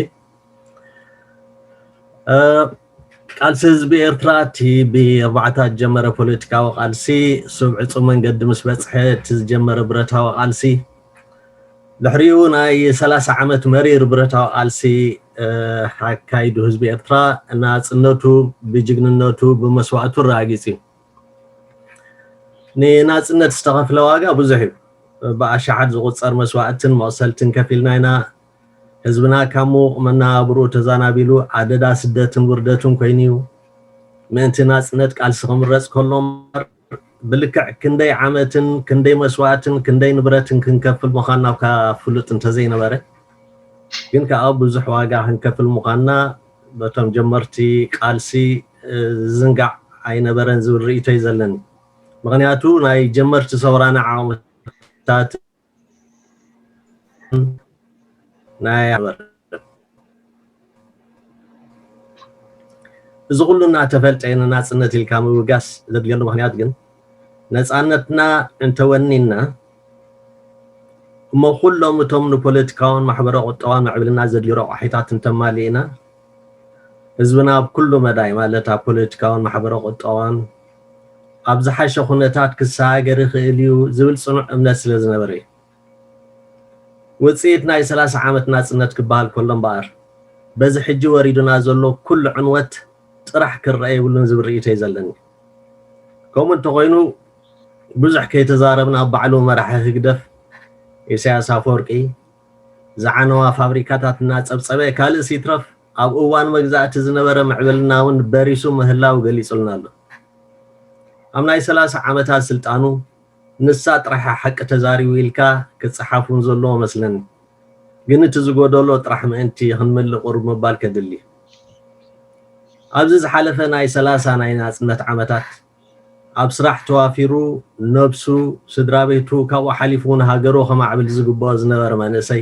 ቃልሲ ህዝቢ ኤርትራ እቲ ብኣርባዕታ ዝጀመረ ፖለቲካዊ ቃልሲ ስብ ዕጹ መንገዲ ምስ በጽሐ እቲ ዝጀመረ ብረታዊ ቃልሲ ድሕሪኡ ናይ ሰላሳ ዓመት መሪር ብረታዊ ቃልሲ ኣካይዱ ህዝቢ ኤርትራ ናጽነቱ ብጅግንነቱ ብመስዋእቱ ኣረጋጊጹ እዩ። ንናጽነት ዝተኸፍለ ዋጋ ብዙሕ እዩ። ብኣሽሓት ዝቑጸር መስዋእትን መቕሰልትን ከፊልና ኢና። ህዝብና ካብ ምዉቕ መነባብርኡ ተዛናቢሉ ኣደዳ ስደትን ውርደትን ኮይኑ እዩ። ምእንቲ ናጽነት ቃልሲ ክምረጽ ከሎ እምበር ብልክዕ ክንደይ ዓመትን ክንደይ መስዋእትን ክንደይ ንብረትን ክንከፍል ምዃንና እኳ ፍሉጥ እንተዘይነበረ ግን ከዓ ብዙሕ ዋጋ ክንከፍል ምዃንና በቶም ጀመርቲ ቃልሲ ዝዝንጋዕ ኣይነበረን ዝብል ርእይቶ እዩ ዘለኒ። ምኽንያቱ ናይ ጀመርቲ ሰውራና ዓቕምታት ናይ እዚ ኩሉ እናተፈልጠ ንናፅነት ኢልካ ምብጋስ ዘድልየሉ ምኽንያት ግን ነፃነትና እንተወኒና እሞ ኩሎም እቶም ንፖለቲካውን ማሕበረ ቁጠባን ምዕብልና ዘድልዩ ረቋሒታት እንተማሊእና ህዝብና ኣብ ኩሉ መዳይ ማለት ኣብ ፖለቲካውን ማሕበረ ቁጠባን ኣብ ዝሓሸ ኩነታት ክሰጋገር ይኽእል እዩ ዝብል ፅኑዕ እምነት ስለ ዝነበረ እዩ። ውፅኢት ናይ ሰላሳ ዓመት ናፅነት ክበሃል ከሎ እምበኣር በዚ ሕጂ ወሪዱና ዘሎ ኩሉ ዕንወት ጥራሕ ክረአ የብሉን ዝብል ርእይቶ እዩ ዘለኒ። ከምኡ እንተኾይኑ ብዙሕ ከይተዛረብና ኣብ ባዕሉ መራሒ ህግደፍ ኢሳያስ ኣፈወርቂ ዝዓነዋ ፋብሪካታት እናፀብፀበ ካልእስ ይትረፍ ኣብ እዋን መግዛእቲ ዝነበረ ምዕብልና እውን በሪሱ ምህላው ገሊፁልና ኣሎ። ኣብ ናይ ሰላሳ ዓመታት ስልጣኑ ንሳ ጥራሕ ሓቂ ተዛሪቡ ኢልካ ክፀሓፍ እውን ዘለዎ መስለኒ። ግን እቲ ዝጎደሎ ጥራሕ ምእንቲ ክንምልእ ቁሩብ ምባል ከድሊ። ኣብዚ ዝሓለፈ ናይ ሰላሳ ናይ ናፅነት ዓመታት ኣብ ስራሕ ተዋፊሩ ነብሱ፣ ስድራ ቤቱ፣ ካብኡ ሓሊፉ እውን ሃገሩ ከማዕብል ዝግብኦ ዝነበረ መንእሰይ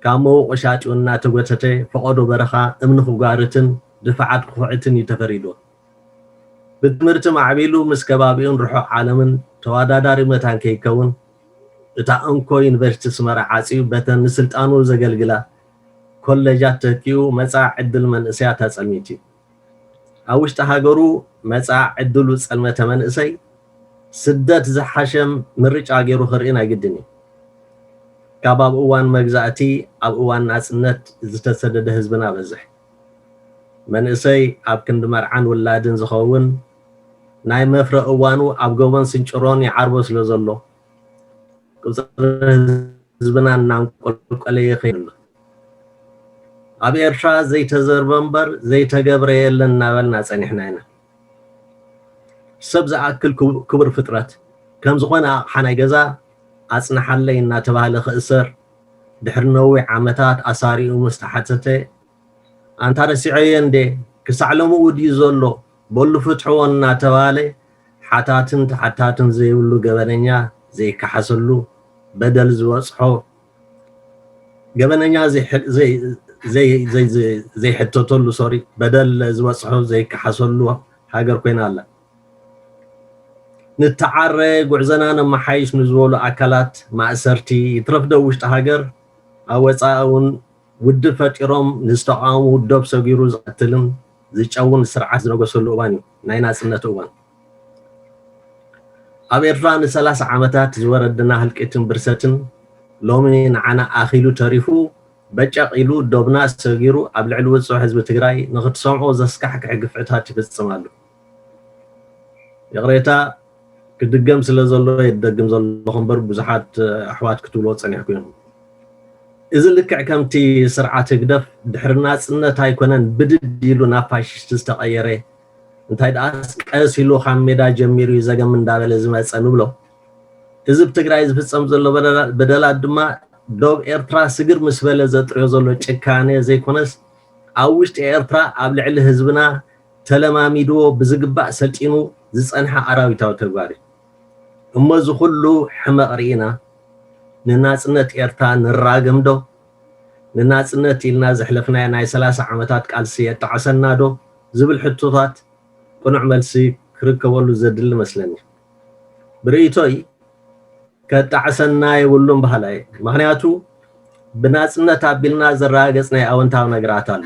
ካብ መውቕ ሻጢኡ እናተጎተተ ፈቐዶ በረኻ እምኒ ክጓርትን ድፋዓት ክኹዕትን እዩ ተፈሪድዎ። ብትምህርቲ ማዕቢሉ ምስ ከባቢኡን ርሑቕ ዓለምን ተወዳዳሪ መታን ከይከውን እታ እንኮ ዩኒቨርሲቲ ስመራ ዓፅዩ በተን ንስልጣኑ ዘገልግላ ኮሌጃት ተኪኡ መፃ ዕድል መንእሰያት ኣፀልሚቱ እዩ። ኣብ ውሽጢ ሃገሩ መፃ ዕድሉ ፀልመተ መንእሰይ ስደት ዝሓሸ ምርጫ ገይሩ ክርኢ ናይ ግድን እዩ። ካብ ኣብ እዋን መግዛእቲ ኣብ እዋን ናፅነት ዝተሰደደ ህዝብና በዝሕ። መንእሰይ ኣብ ክንዲ መርዓን ውላድን ዝኸውን ናይ መፍረ እዋኑ ኣብ ጎቦን ስንጭሮን ይዓርቦ ስለ ዘሎ ቁፅሪ ህዝብና እናንቆልቆለ ይኸይድ ኣሎ። ኣብ ኤርትራ ዘይተዘርበ እምበር ዘይተገብረ የለን እናበልና ፀኒሕና ኢና። ሰብ ዝኣክል ክቡር ፍጥረት ከም ዝኾነ ኣቕሓ ናይ ገዛ ኣፅንሓለይ እናተባህለ ክእሰር ድሕሪ ነዊሕ ዓመታት ኣሳሪኡ ምስ ተሓተተ ኣንታ ረሲዐዮ እንዴ ክሳዕ ሎምኡ ድዩ ዘሎ በሉ ፍትሕዎ እናተባህለ ሓታትን ተሓታትን ዘይብሉ ገበነኛ ዘይከሓሰሉ በደል ዝበፅሖ ገበነኛ ዘይሕተተሉ ሶሪ በደል ዝበፅሖ ዘይከሓሰሉ ሃገር ኮይና ኣላ። ንተዓረ ጉዕዘና ነመሓይሽ ንዝበሉ ኣካላት ማእሰርቲ ይትረፍ ዶ ውሽጢ ሃገር ኣብ ወፃኢ እውን ውድብ ፈጢሮም ንዝተቃወሙ ውዶብ ሰጊሩ ዝቐትልን ዝጨውን ስርዓት ዝነገሰሉ እዋን እዩ ናይ ናፅነት እዋን። ኣብ ኤርትራ ንሰላሳ ዓመታት ዝወረድና ህልቂትን ብርሰትን ሎሚ ንዓና ኣኺሉ ተሪፉ በጨቕ ኢሉ ዶብና ሰጊሩ ኣብ ልዕሊ ውፁዕ ህዝቢ ትግራይ ንክትሰምዖ ዘስካሕክሕ ግፍዕታት ይፍፅም ኣሎ። ይቕሬታ ክድገም ስለ ዘሎ የደግም ዘለኹ እምበር ብዙሓት ኣሕዋት ክትብልዎ ፀኒሕኩ እዮም። እዚ ልክዕ ከምቲ ስርዓት ህግደፍ ድሕሪ ናፅነት ኣይኮነን ብድድ ኢሉ ናብ ፋሽስት ዝተቐየረ፣ እንታይ ደኣስ ቀስ ኢሉ ካብ ሜዳ ጀሚሩ እዩ ዘገም እንዳበለ ዝመፀ ንብሎ። እዚ ብትግራይ ዝፍፀም ዘሎ በደላት ድማ ዶብ ኤርትራ ስግር ምስ በለ ዘጥርዮ ዘሎ ጭካነ ዘይኮነስ ኣብ ውሽጢ ኤርትራ ኣብ ልዕሊ ህዝብና ተለማሚድዎ ብዝግባእ ሰልጢኑ ዝፀንሐ ኣራዊታዊ ተግባር እዩ። እሞ እዚ ኩሉ ሕመቕ ርኢና ንናፅነት ኤርትራ ንራገም ዶ? ንናፅነት ኢልና ዘሕለፍናዮ ናይ ሰላሳ ዓመታት ቃልሲ የጣዕሰና ዶ? ዝብል ሕቶታት ቅኑዕ መልሲ ክርከበሉ ዘድሊ መስለኒ። ብርእይቶይ ከጣዕሰና የብሉን በሃላይ። ምኽንያቱ ብናፅነት ኣቢልና ዘረጋገፅናዮ ኣወንታዊ ነገራት ኣሎ።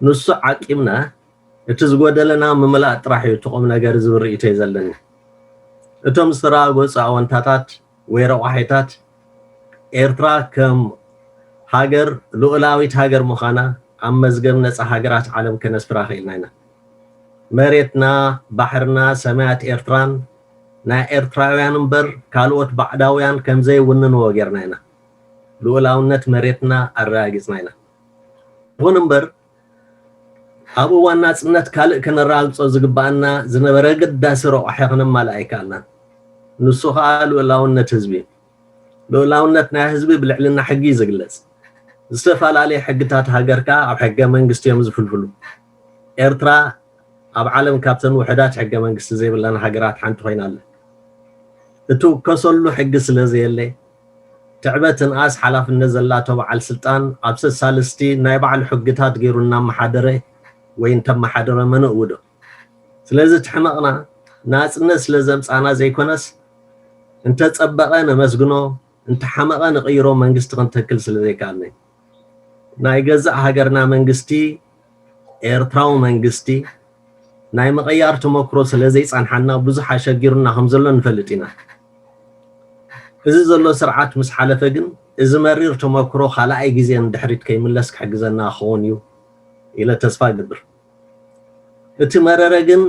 ንሱ ዓቂብና እቲ ዝጎደለና ምምላእ ጥራሕ እዩ እቲ ቁም ነገር ዝብል ርእይቶ እዩ ዘለኒ። እቶም ዝተረጋገፁ ኣወንታታት ወይ ረቋሒታት ኤርትራ ከም ሃገር ልኡላዊት ሃገር ምዃና ኣብ መዝገብ ነፃ ሃገራት ዓለም ከነስፍራ ክኢልና ኢና። መሬትና፣ ባሕርና፣ ሰማያት ኤርትራን ናይ ኤርትራውያን እምበር ካልኦት ባዕዳውያን ከምዘይውንንዎ ጌርና ኢና። ልኡላውነት መሬትና ኣረጋጊጽና ኢና። ይኹን እምበር ኣብ እዋን ናጽነት ካልእ ከነረጋግጾ ዝግባኣና ዝነበረ ኣገዳሲ ረቋሒ ከነማልእ ኣይከኣልናን። ንሱ ኸኣ ልኡላውነት ህዝቢ እዩ። ልኡላውነት ናይ ህዝቢ ብልዕልና ሕጊ እዩ ዝግለጽ። ዝተፈላለዩ ሕግታት ሃገር ከኣ ኣብ ሕገ መንግስቲ እዮም ዝፍልፍሉ። ኤርትራ ኣብ ዓለም ካብተን ውሑዳት ሕገ መንግስቲ ዘይብለን ሃገራት ሓንቲ ኮይና ኣላ። እትውከሰሉ ሕጊ ስለ ዘየለ ትዕበ ትንኣስ ሓላፍነት ዘላቶ በዓል ስልጣን ኣብ ሰሳልስቲ ናይ ባዕሉ ሕግታት ገይሩ እናመሓደረ ወይ እንተመሓደረ መን እውዶ። ስለዚ እቲ ሕመቕና ናጽነት ስለ ዘምጻና ዘይኮነስ እንተጸበቐ ነመስግኖ እንተሓመቐ ንቕይሮ መንግስቲ ክንተክል ስለ ዘይከኣልና እዩ። ናይ ገዛእ ሃገርና መንግስቲ ኤርትራዊ መንግስቲ ናይ ምቕያር ተመክሮ ስለ ዘይጸንሓና ብዙሕ ኣሸጊሩና ከም ዘሎ ንፈልጥ ኢና። እዚ ዘሎ ስርዓት ምስ ሓለፈ ግን እዚ መሪር ተመክሮ ካልኣይ ግዜ ንድሕሪት ከይምለስ ክሕግዘና ክኸውን እዩ ኢለ ተስፋ እገብር። እቲ መረረ ግን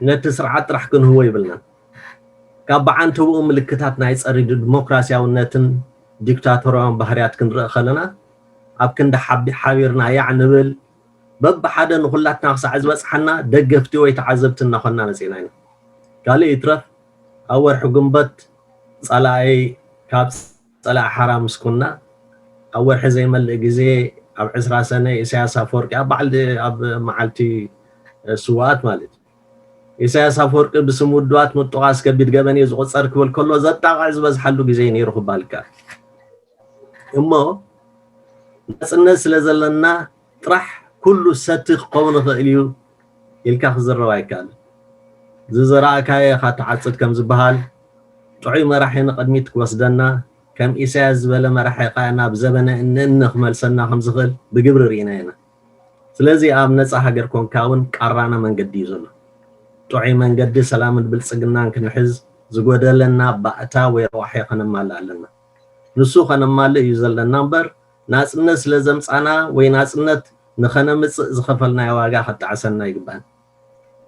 ነቲ ስርዓት ጥራሕ ክንህቦ ይብልናን። ካብ ብዓንተብኡ ምልክታት ናይ ጸሪ ዲሞክራሲያውነትን ዲክታቶርያውን ባህርያት ክንርኢ ከለና ኣብ ክንዲ ሓቢ- ሓቢርና ያዕ ንብል በብሓደ ንኹላትና ክሳዕ ዝበጽሓና ደገፍቲ ወይ ተዓዘብቲ እናኾንና መጺእና ኢና። ካልእ ይትረፍ ኣብ ወርሒ ግንቦት ጸላኢ ካብ ጸላኢ ሓራ ምስ ኮንና ኣብ ወርሒ ዘይመልእ ግዜ ኣብ ዕስራ ሰነ ኢሳያስ ኣፈወርቂ ኣብ በዓል ኣብ መዓልቲ ስውኣት ማለት እዩ። ኢሳያስ ኣፈወርቂ ብስም ውዱባት ምጡቓስ ከቢድ ገበን እዩ ዝቑጸር ክብል ከሎ ዘጣቕዕ ዝበዝሓሉ ግዜ እዩ ነይሩ ክባል ይከኣል። እሞ ናጽነት ስለ ዘለና ጥራሕ ኩሉ ሰቲ ክኸውን ይኽእል እዩ ኢልካ ክዝረብ ኣይከኣልን። ዝዘራእካዮ ኢኻ ትዓጽድ ከም ዝበሃል ጥዑይ መራሒ ንቕድሚት ክወስደና ከም ኢሳያስ ዝበለ መራሒ ኸኣ ናብ ዘበነ እንእኒ ክመልሰና ከም ዝኽእል ብግብሪ ርኢና ኢና። ስለዚ ኣብ ነጻ ሃገር ኮንካ እውን ቃራና መንገዲ እዩ ዘሎ። ጥዑይ መንገዲ ሰላምን ብልጽግናን ክንሕዝ ዝጎደለና ባእታ ወይ ረቋሒ ከነማልእ ኣለና። ንሱ ከነማልእ እዩ ዘለና እምበር ናጽነት ስለ ዘምጻና ወይ ናጽነት ንኸነምጽእ ዝኸፈልናዮ ዋጋ ከጣዕሰና ኣይግባእን።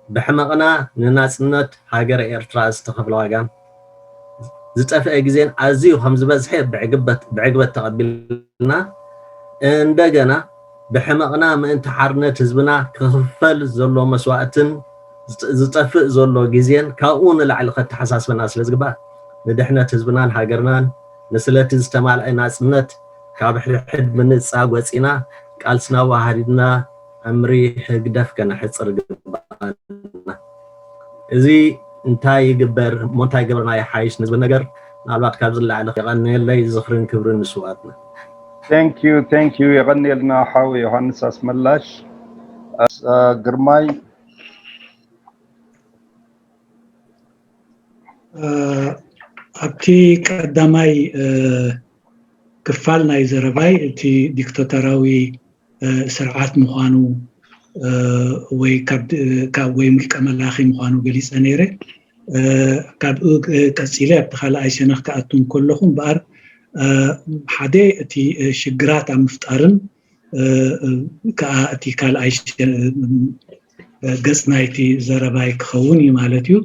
ብሕመቕና ንናጽነት ሃገረ ኤርትራ ዝተኸፍለ ዋጋን ዝጠፍአ ግዜን ኣዝዩ ከም ዝበዝሐ ብዕግበት ብዕግበት ተቐቢልና እንደገና ብሕመቕና ምእንቲ ሓርነት ህዝብና ክኽፈል ዘሎ መስዋእትን ዝጠፍእ ዘሎ ግዜን ካብኡ ንላዕሊ ከተሓሳስበና ስለ ዝግባእ ንድሕነት ህዝብናን ሃገርናን ንስለቲ ዝተማልአ ናጽነት ካብ ሕድሕድ ምንጻ ጎጺና ቃልስና ኣወሃሂድና ዕምሪ ህግደፍ ከነሕጽር ግባእና። እዚ እንታይ ይግበር እሞ እንታይ ገበርና ይሓይሽ ንዝብል ነገር ምናልባት ካብ ዝለዓለ የቐንየለይ ዝኽርን ክብርን ንስውኣትና። Thank you, thank you። የቐንየልና ሓው ዮሃንስ ኣስመላሽ። ግርማይ ኣብቲ ቀዳማይ ክፋል ናይ ዘረባይ እቲ ዲክታቶራዊ ስርዓት ምዃኑ ወይ ካብ ወይ ምልቀ መላኺ ምዃኑ ገሊፀ ነይረ። ካብኡ ቀፂለ ኣብቲ ካልኣይ ሸነኽ ክኣቱ እንከለኹ እምበኣር ሓደ እቲ ሽግራት ኣብ ምፍጣርን ከዓ እቲ ካልኣይ ገፅ ናይቲ ዘረባይ ክኸውን እዩ ማለት እዩ።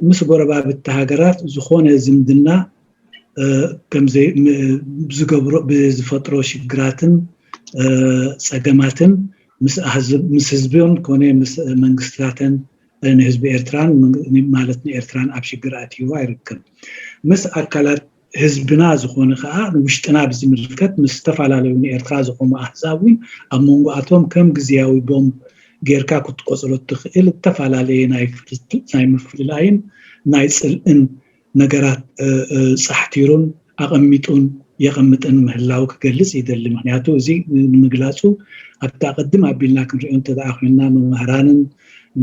ምስ ጎረባብቲ ሃገራት ዝኾነ ዝምድና ዝገብሮ ብዝፈጥሮ ሽግራትን ፀገማትን ምስ ህዝቢን ኮነ ምስ መንግስታተን ንህዝቢ ኤርትራን ማለት ንኤርትራን ኣብ ሽግር ኣትይዋ ይርከብ። ምስ ኣካላት ህዝብና ዝኾነ ከዓ ንውሽጥና ብዝምልከት ምስ ዝተፈላለዩ ንኤርትራ ዝኾኑ ኣህዛብ እውን ኣብ መንጎኣቶም ከም ግዝያዊ ቦምብ ጌርካ ክትቆፅሮ እትኽእል እተፈላለየ ናይ ምፍልላይን ናይ ፅልእን ነገራት ፃሕቲሩን ኣቐሚጡን የቐምጥን ምህላው ክገልፅ ይደሊ። ምክንያቱ እዚ ንምግላፁ ኣብቲ ኣቐድም ኣቢልና ክንሪኦ እንተደኣ ኮይንና መምህራንን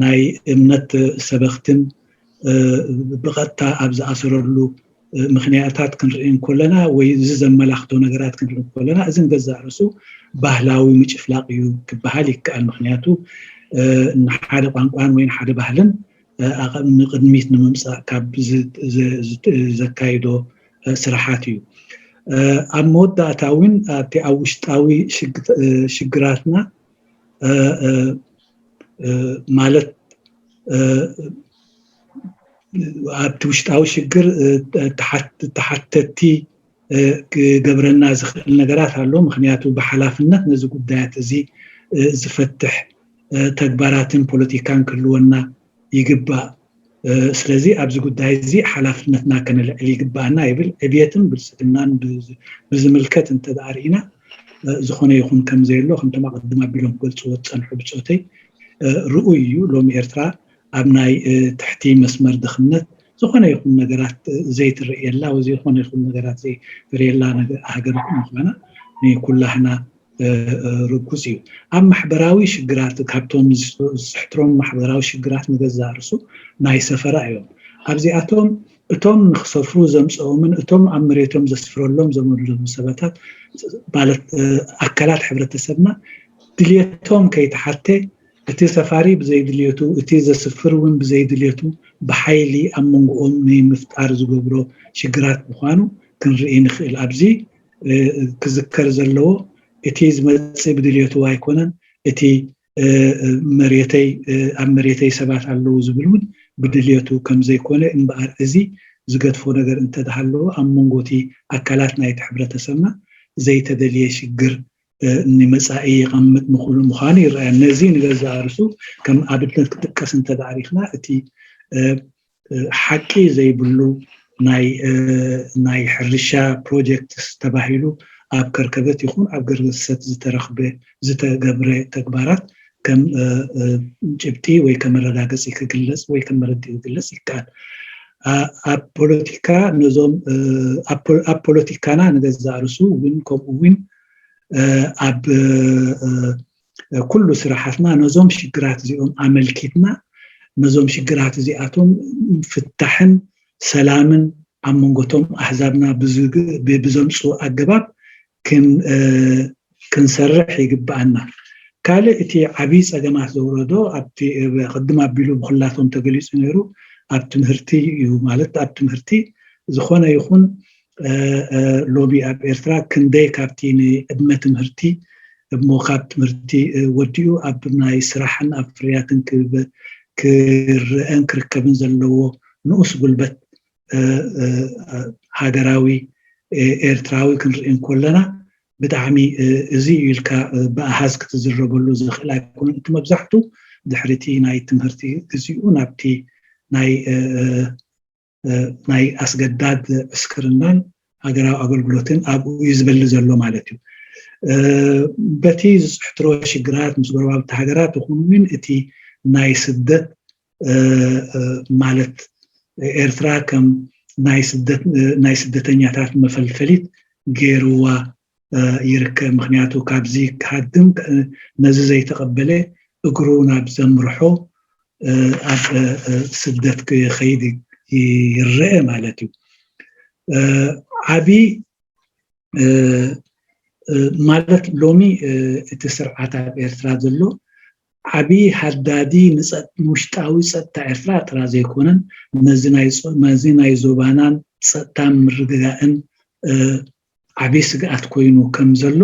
ናይ እምነት ሰበኽትን ብቐጥታ ኣብ ዝኣሰረሉ ምክንያታት ክንርኢ እንከለና ወይ እዚ ዘመላኽቶ ነገራት ክንርኢ እንከለና እዚ ንገዛእ ርእሱ ባህላዊ ምጭፍላቕ እዩ ክበሃል ይከኣል። ምክንያቱ ንሓደ ቋንቋን ወይ ንሓደ ባህልን ንቅድሚት ንምምፃእ ካብ ዘካይዶ ስራሓት እዩ። ኣብ መወዳእታ እውን ኣብቲ ኣብ ውሽጣዊ ሽግራትና ማለት ኣብቲ ውሽጣዊ ሽግር ተሓተቲ ክገብረና ዝኽእል ነገራት ኣሎ። ምክንያቱ ብሓላፍነት ነዚ ጉዳያት እዚ ዝፈትሕ ተግባራትን ፖለቲካን ክህልወና ይግባእ። ስለዚ ኣብዚ ጉዳይ እዚ ሓላፍነትና ከነልዕል ይግባኣና ይብል። ዕብየትን ብልፅግናን ብዝምልከት እንተደኣ ርኢና ዝኾነ ይኹን ከም ዘየሎ ከምቶም ኣቐድም ኣቢሎም ክገልፅዎ ዝፀንሑ ብፆተይ ርኡይ እዩ። ሎሚ ኤርትራ ኣብ ናይ ትሕቲ መስመር ድኽነት ዝኾነ ይኹን ነገራት ዘይትርእየላ ወይ ዝኾነ ይኹን ነገራት ዘይፍርየላ ሃገር ምዃና ንኩላህና ርጉፅ እዩ። ኣብ ማሕበራዊ ሽግራት ካብቶም ዝስሕትሮም ማሕበራዊ ሽግራት ንገዛእ ርእሱ ናይ ሰፈራ እዮም። ኣብዚኣቶም እቶም ንክሰፍሩ ዘምፀኦምን እቶም ኣብ መሬቶም ዘስፍረሎም ዘመድሎም ሰባታት ማለት ኣካላት ሕብረተሰብና ድልየቶም ከይተሓተ እቲ ሰፋሪ ብዘይድልየቱ እቲ ዘስፍር እውን ብዘይድልየቱ ብሓይሊ ኣብ መንጎኦም ንምፍጣር ዝገብሮ ሽግራት ምዃኑ ክንርኢ ንኽእል። ኣብዚ ክዝከር ዘለዎ እቲ ዝመፅእ ብድልየቱ ኣይኮነን፣ እቲ መሬተይ ኣብ መሬተይ ሰባት ኣለዉ ዝብል እውን ብድልየቱ ከም ዘይኮነ እምበኣር እዚ ዝገድፎ ነገር እንተደሃለዎ ኣብ መንጎ እቲ ኣካላት ናይቲ ሕብረተሰብና ዘይተደልየ ሽግር ንመፃኢ የቐምጥ ምኽሉ ምዃኑ ይረኣያ። ነዚ ንገዛእ ርእሱ ከም ኣብነት ክጥቀስ እንተደኣ ሪኢኽና እቲ ሓቂ ዘይብሉ ናይ ናይ ሕርሻ ፕሮጀክትስ ተባሂሉ ኣብ ከርከበት ይኹን ኣብ ገርገሰት ዝተረኽበ ዝተገብረ ተግባራት ከም ጭብጢ ወይ ከም መረጋገፂ ክግለፅ ወይ ከም መረድኢ ክግለፅ ይከኣል። ኣብ ፖለቲካ ነዞም ኣብ ፖለቲካና ንገዛእ ርእሱ እውን ከምኡ እውን ኣብ ኩሉ ስራሓትና ነዞም ሽግራት እዚኦም ኣመልኪትና ነዞም ሽግራት እዚኣቶም ፍታሕን ሰላምን ኣብ መንጎቶም ኣህዛብና ብዘምፅኡ ኣገባብ ክንሰርሕ ይግበኣና። ካልእ እቲ ዓብዪ ፀገማት ዘውረዶ ኣብቲ ቅድም ኣቢሉ ብኩላቶም ተገሊፁ ነይሩ ኣብ ትምህርቲ እዩ። ማለት ኣብ ትምህርቲ ዝኾነ ይኹን ሎሚ ኣብ ኤርትራ ክንደይ ካብቲ ንዕድመ ትምህርቲ እሞ ካብ ትምህርቲ ወዲኡ ኣብ ናይ ስራሕን ኣብ ፍርያትን ክረአን ክርከብን ዘለዎ ንኡስ ጉልበት ሃገራዊ ኤርትራዊ ክንርኢ እንኮለና ብጣዕሚ እዚ እዩ ኢልካ ብኣሃዝ ክትዝረበሉ ዝኽእል ኣይኮነን። እቲ መብዛሕቱ ድሕሪቲ ናይ ትምህርቲ ግዚኡ ናብቲ ናይ ናይ ኣስገዳድ ዕስክርናን ሃገራዊ ኣገልግሎትን ኣብኡ እዩ ዝበሊ ዘሎ ማለት እዩ። በቲ ዝፅሕትሮ ሽግራት ምስ ጎረባብቲ ሃገራት ይኹን እውን እቲ ናይ ስደት ማለት ኤርትራ ከም ናይ ስደተኛታት መፈልፈሊት ገይርዋ ይርከብ። ምክንያቱ ካብዚ ክሃድም ነዚ ዘይተቐበለ እግሩ ናብ ዘምርሖ ኣብ ስደት ክኸይድ ይረአ ማለት እዩ። ዓቢ ማለት ሎሚ እቲ ስርዓት ኣብ ኤርትራ ዘሎ ዓብዪ ሃዳዲ ንውሽጣዊ ፀጥታ ኤርትራ ጥራ ዘይኮነን ነዚ ናይ ዞባናን ፀጥታ ምርግጋእን ዓብዪ ስግኣት ኮይኑ ከም ዘሎ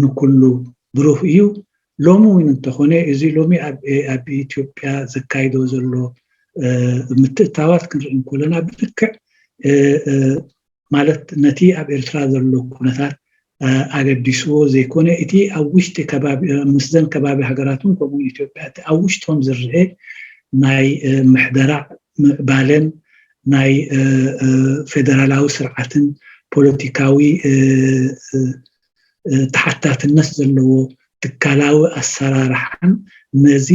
ንኩሉ ብሩህ እዩ። ሎሚ እውን እንተኾነ እዚ ሎሚ ኣብ ኢትዮጵያ ዘካይዶ ዘሎ ምትእታዋት ክንርኢ እንኮለና ብልክዕ ማለት ነቲ ኣብ ኤርትራ ዘሎ ኩነታት ኣገዲስዎ ዘይኮነ እቲ ኣብ ውሽጢ ከባቢ ምስዘን ከባቢ ሃገራት እውን ከምኡ ኢትዮጵያ እቲ ኣብ ውሽጦም ዝረአ ናይ ምሕደራ ምዕባለን ናይ ፌደራላዊ ስርዓትን ፖለቲካዊ ተሓታትነት ዘለዎ ትካላዊ ኣሰራርሓን ነዚ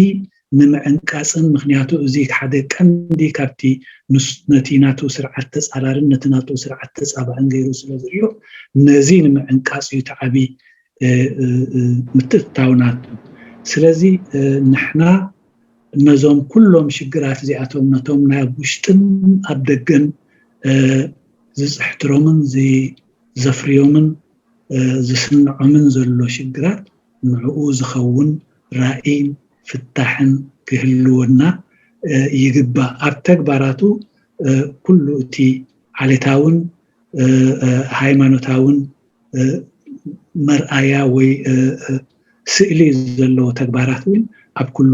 ንምዕንቃፅን ምክንያቱ እዚ ሓደ ቀንዲ ካብቲ ነቲ ናቱ ስርዓት ተፃራርን ነቲ ናቱ ስርዓት ተፃባእን ገይሩ ስለ ዝሪኦ ነዚ ንምዕንቃፅ እዩ እቲ ዓብዪ ምትእትታው ናቱ። ስለዚ ንሕና ነዞም ኩሎም ሽግራት እዚኣቶም ነቶም ናይ ኣብ ውሽጥን ኣብ ደገን ዝፅሕትሮምን ዘፍርዮምን ዝስንዖምን ዘሎ ሽግራት ንዕኡ ዝኸውን ራእይን ፍታሕን ክህልወና ይግባእ። ኣብ ተግባራቱ ኩሉ እቲ ዓሌታውን ሃይማኖታውን መርኣያ ወይ ስእሊ ዘለዎ ተግባራት እውን ኣብ ኩሉ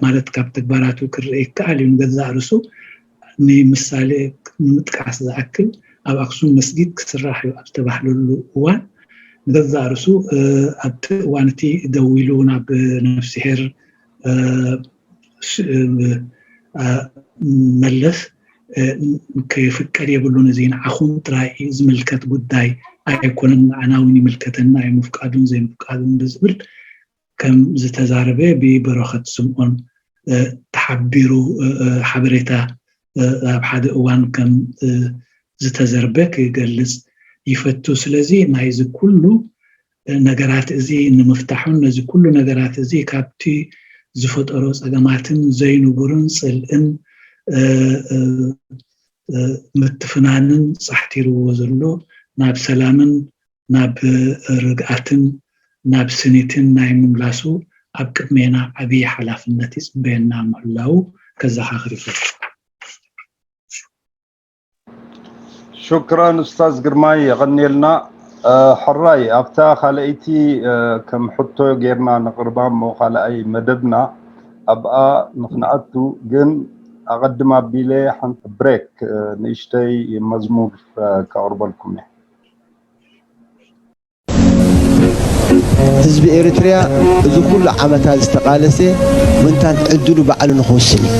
ማለት ካብ ተግባራቱ ክረአ ይከኣል እዩ። ንገዛእ ርእሱ ንምሳሌ ንምጥቃስ ዝኣክል ኣብ ኣክሱም መስጊድ ክስራሕ እዩ ኣብ ዝተባህለሉ እዋን ንገዛእ ርእሱ ኣብቲ እዋን እቲ ደዊሉ ናብ ነፍስሄር መለስ ክፍቀድ የብሉን፣ እዚ ንዓኹም ጥራይ እዩ ዝምልከት ጉዳይ ኣይኮነን፣ ንዓና እውን ይምልከተና እዩ ምፍቃዱን ዘይምፍቃዱን ብዝብል ከም ዝተዛረበ ብበረኸት ስምኦን ተሓቢሩ ሓበሬታ ኣብ ሓደ እዋን ከም ዝተዘርበ ክገልጽ ይፈቱ። ስለዚ ናይዚ ኩሉ ነገራት እዚ ንምፍታሑን ነዚ ኩሉ ነገራት እዚ ካብቲ ዝፈጠሮ ጸገማትን ዘይንቡርን ጽልእን ምትፍናንን ጻሕቲርዎ ዘሎ ናብ ሰላምን ናብ ርግኣትን ናብ ስኒትን ናይ ምምላሱ ኣብ ቅድሜና ዓብዪ ሓላፍነት ይጽበየና ምህላዉ ከዘኻኽር ይፈቱ። ሹክራን ኡስታዝ ግርማይ የቐንየልና። ሕራይ ኣብታ ካልኣይቲ ከም ሕቶ ጌርና ነቕርባ እሞ ካልኣይ መደብና ኣብኣ ንኽንኣቱ ግን ኣቐድም ኣቢለ ሓንቲ ብሬክ ንእሽተይ መዝሙር ከቕርበልኩም እየ። ህዝቢ ኤርትርያ እዚ ኩሉ ዓመታት ዝተቓለሰ ምእንታን ዕድሉ ባዕሉ ንኽውስን እዩ።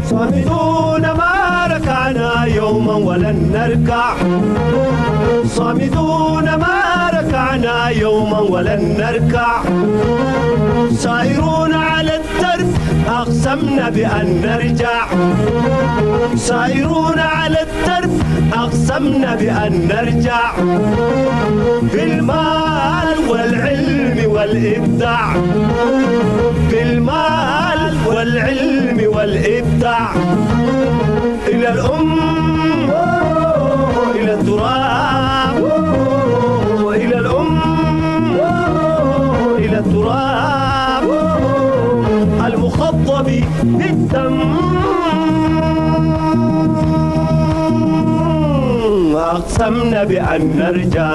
صامدون ما ركعنا يوما ولن نركع. صامدون ما ركعنا يوما ولن نركع. سائرون على الدرب أقسمنا بأن نرجع. سائرون على الدرب أقسمنا بأن نرجع. بالمال والعلم والإبداع. بالمال والعلم والإبداع. إلى الأم، إلى التراب، إلى الأم، إلى التراب المخضب بالدم. أقسمنا بأن نرجع.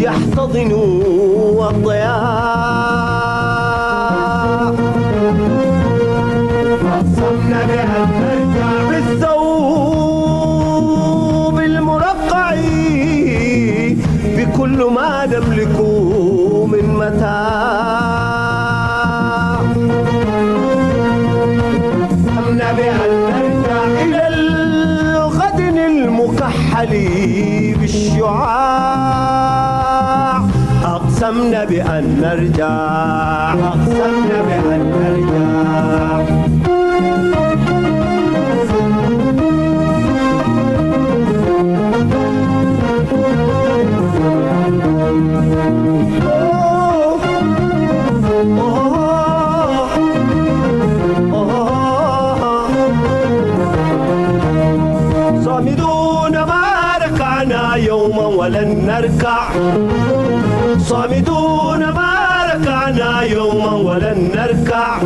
يحتضن الضياء. أقسمنا بأن نرجع بالثوب المرقع، بكل ما نملك من متاع. أقسمنا بأن نرجع إلى الغد المكحل بالشعاع. أقسمنا بأن نرجع، أقسمنا بأن نرجع. صامدون ما ركعنا يوما ولن نركع. صامدون ما ركعنا يوما ولن نركع.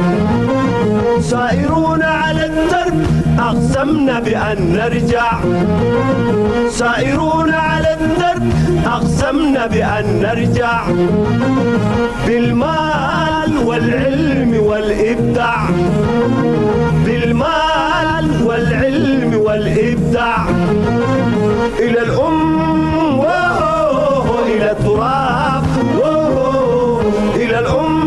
سائرون على الدرب، أقسمنا بأن نرجع. سائرون على الدرب، أقسمنا بأن نرجع. بالمال والعلم والإبداع. بالمال والعلم والإبداع. إلى الأم، وهو إلى التراب، وهو إلى الأم،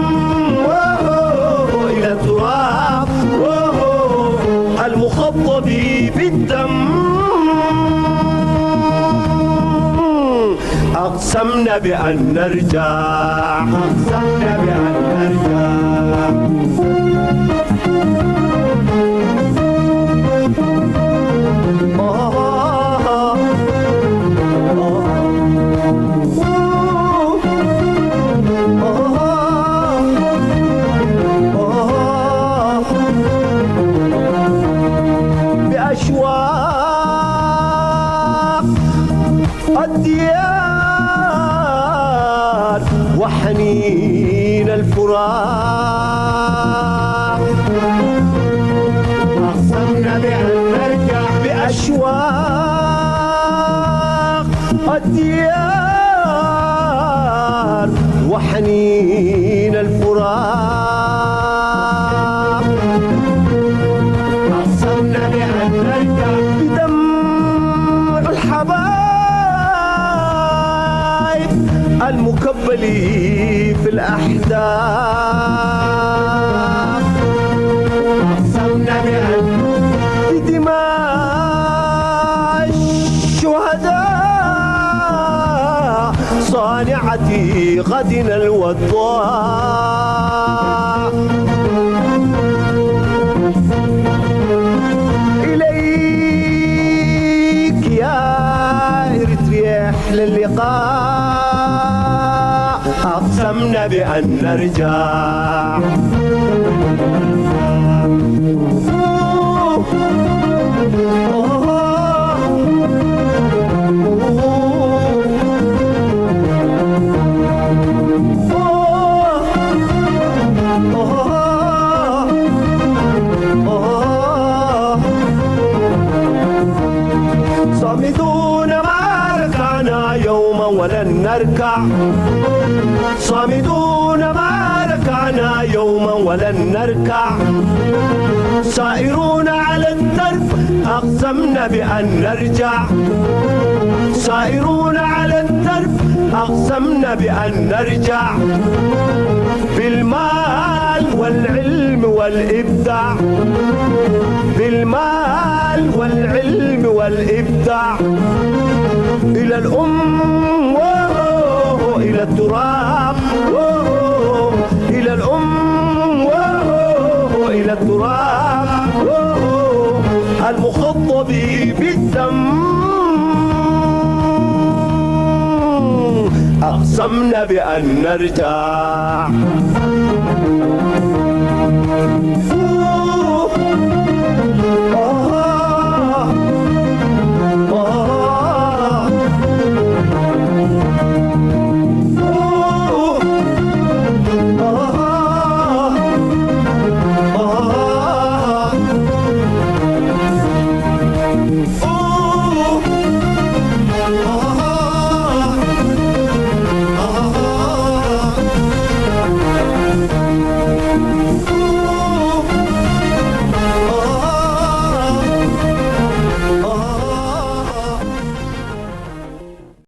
وهو إلى التراب، وهو المخضب بالدم. أقسمنا بأن نرجع، أقسمنا بأن نرجع. بأشواق الديار وحنين الفراق. أقسمنا بأن نرجع بأشواق الديار وحنين الفراق. أقسمنا بأن نرجع بدمع الحبايب المكبل في الأحداث. أقسمنا بأن بدماء الشهداء صانعة غدنا الوضاء. إليك يا إريتريا أحلى اللقاء. أقسمنا بأن نرجع. صامدون ما ركعنا يوما ولن نركع. صامدون ما ركعنا يوما ولن نركع. سائرون على الدرب، أقسمنا بأن نرجع. سائرون على الدرب، أقسمنا بأن نرجع. بالمال والعلم والإبداع. بالمال والعلم والإبداع. إلى الأم، وهو إلى التراب، وهو إلى الأم، وهو إلى التراب، وهو المخضب بالدم. أقسمنا بأن نرجع.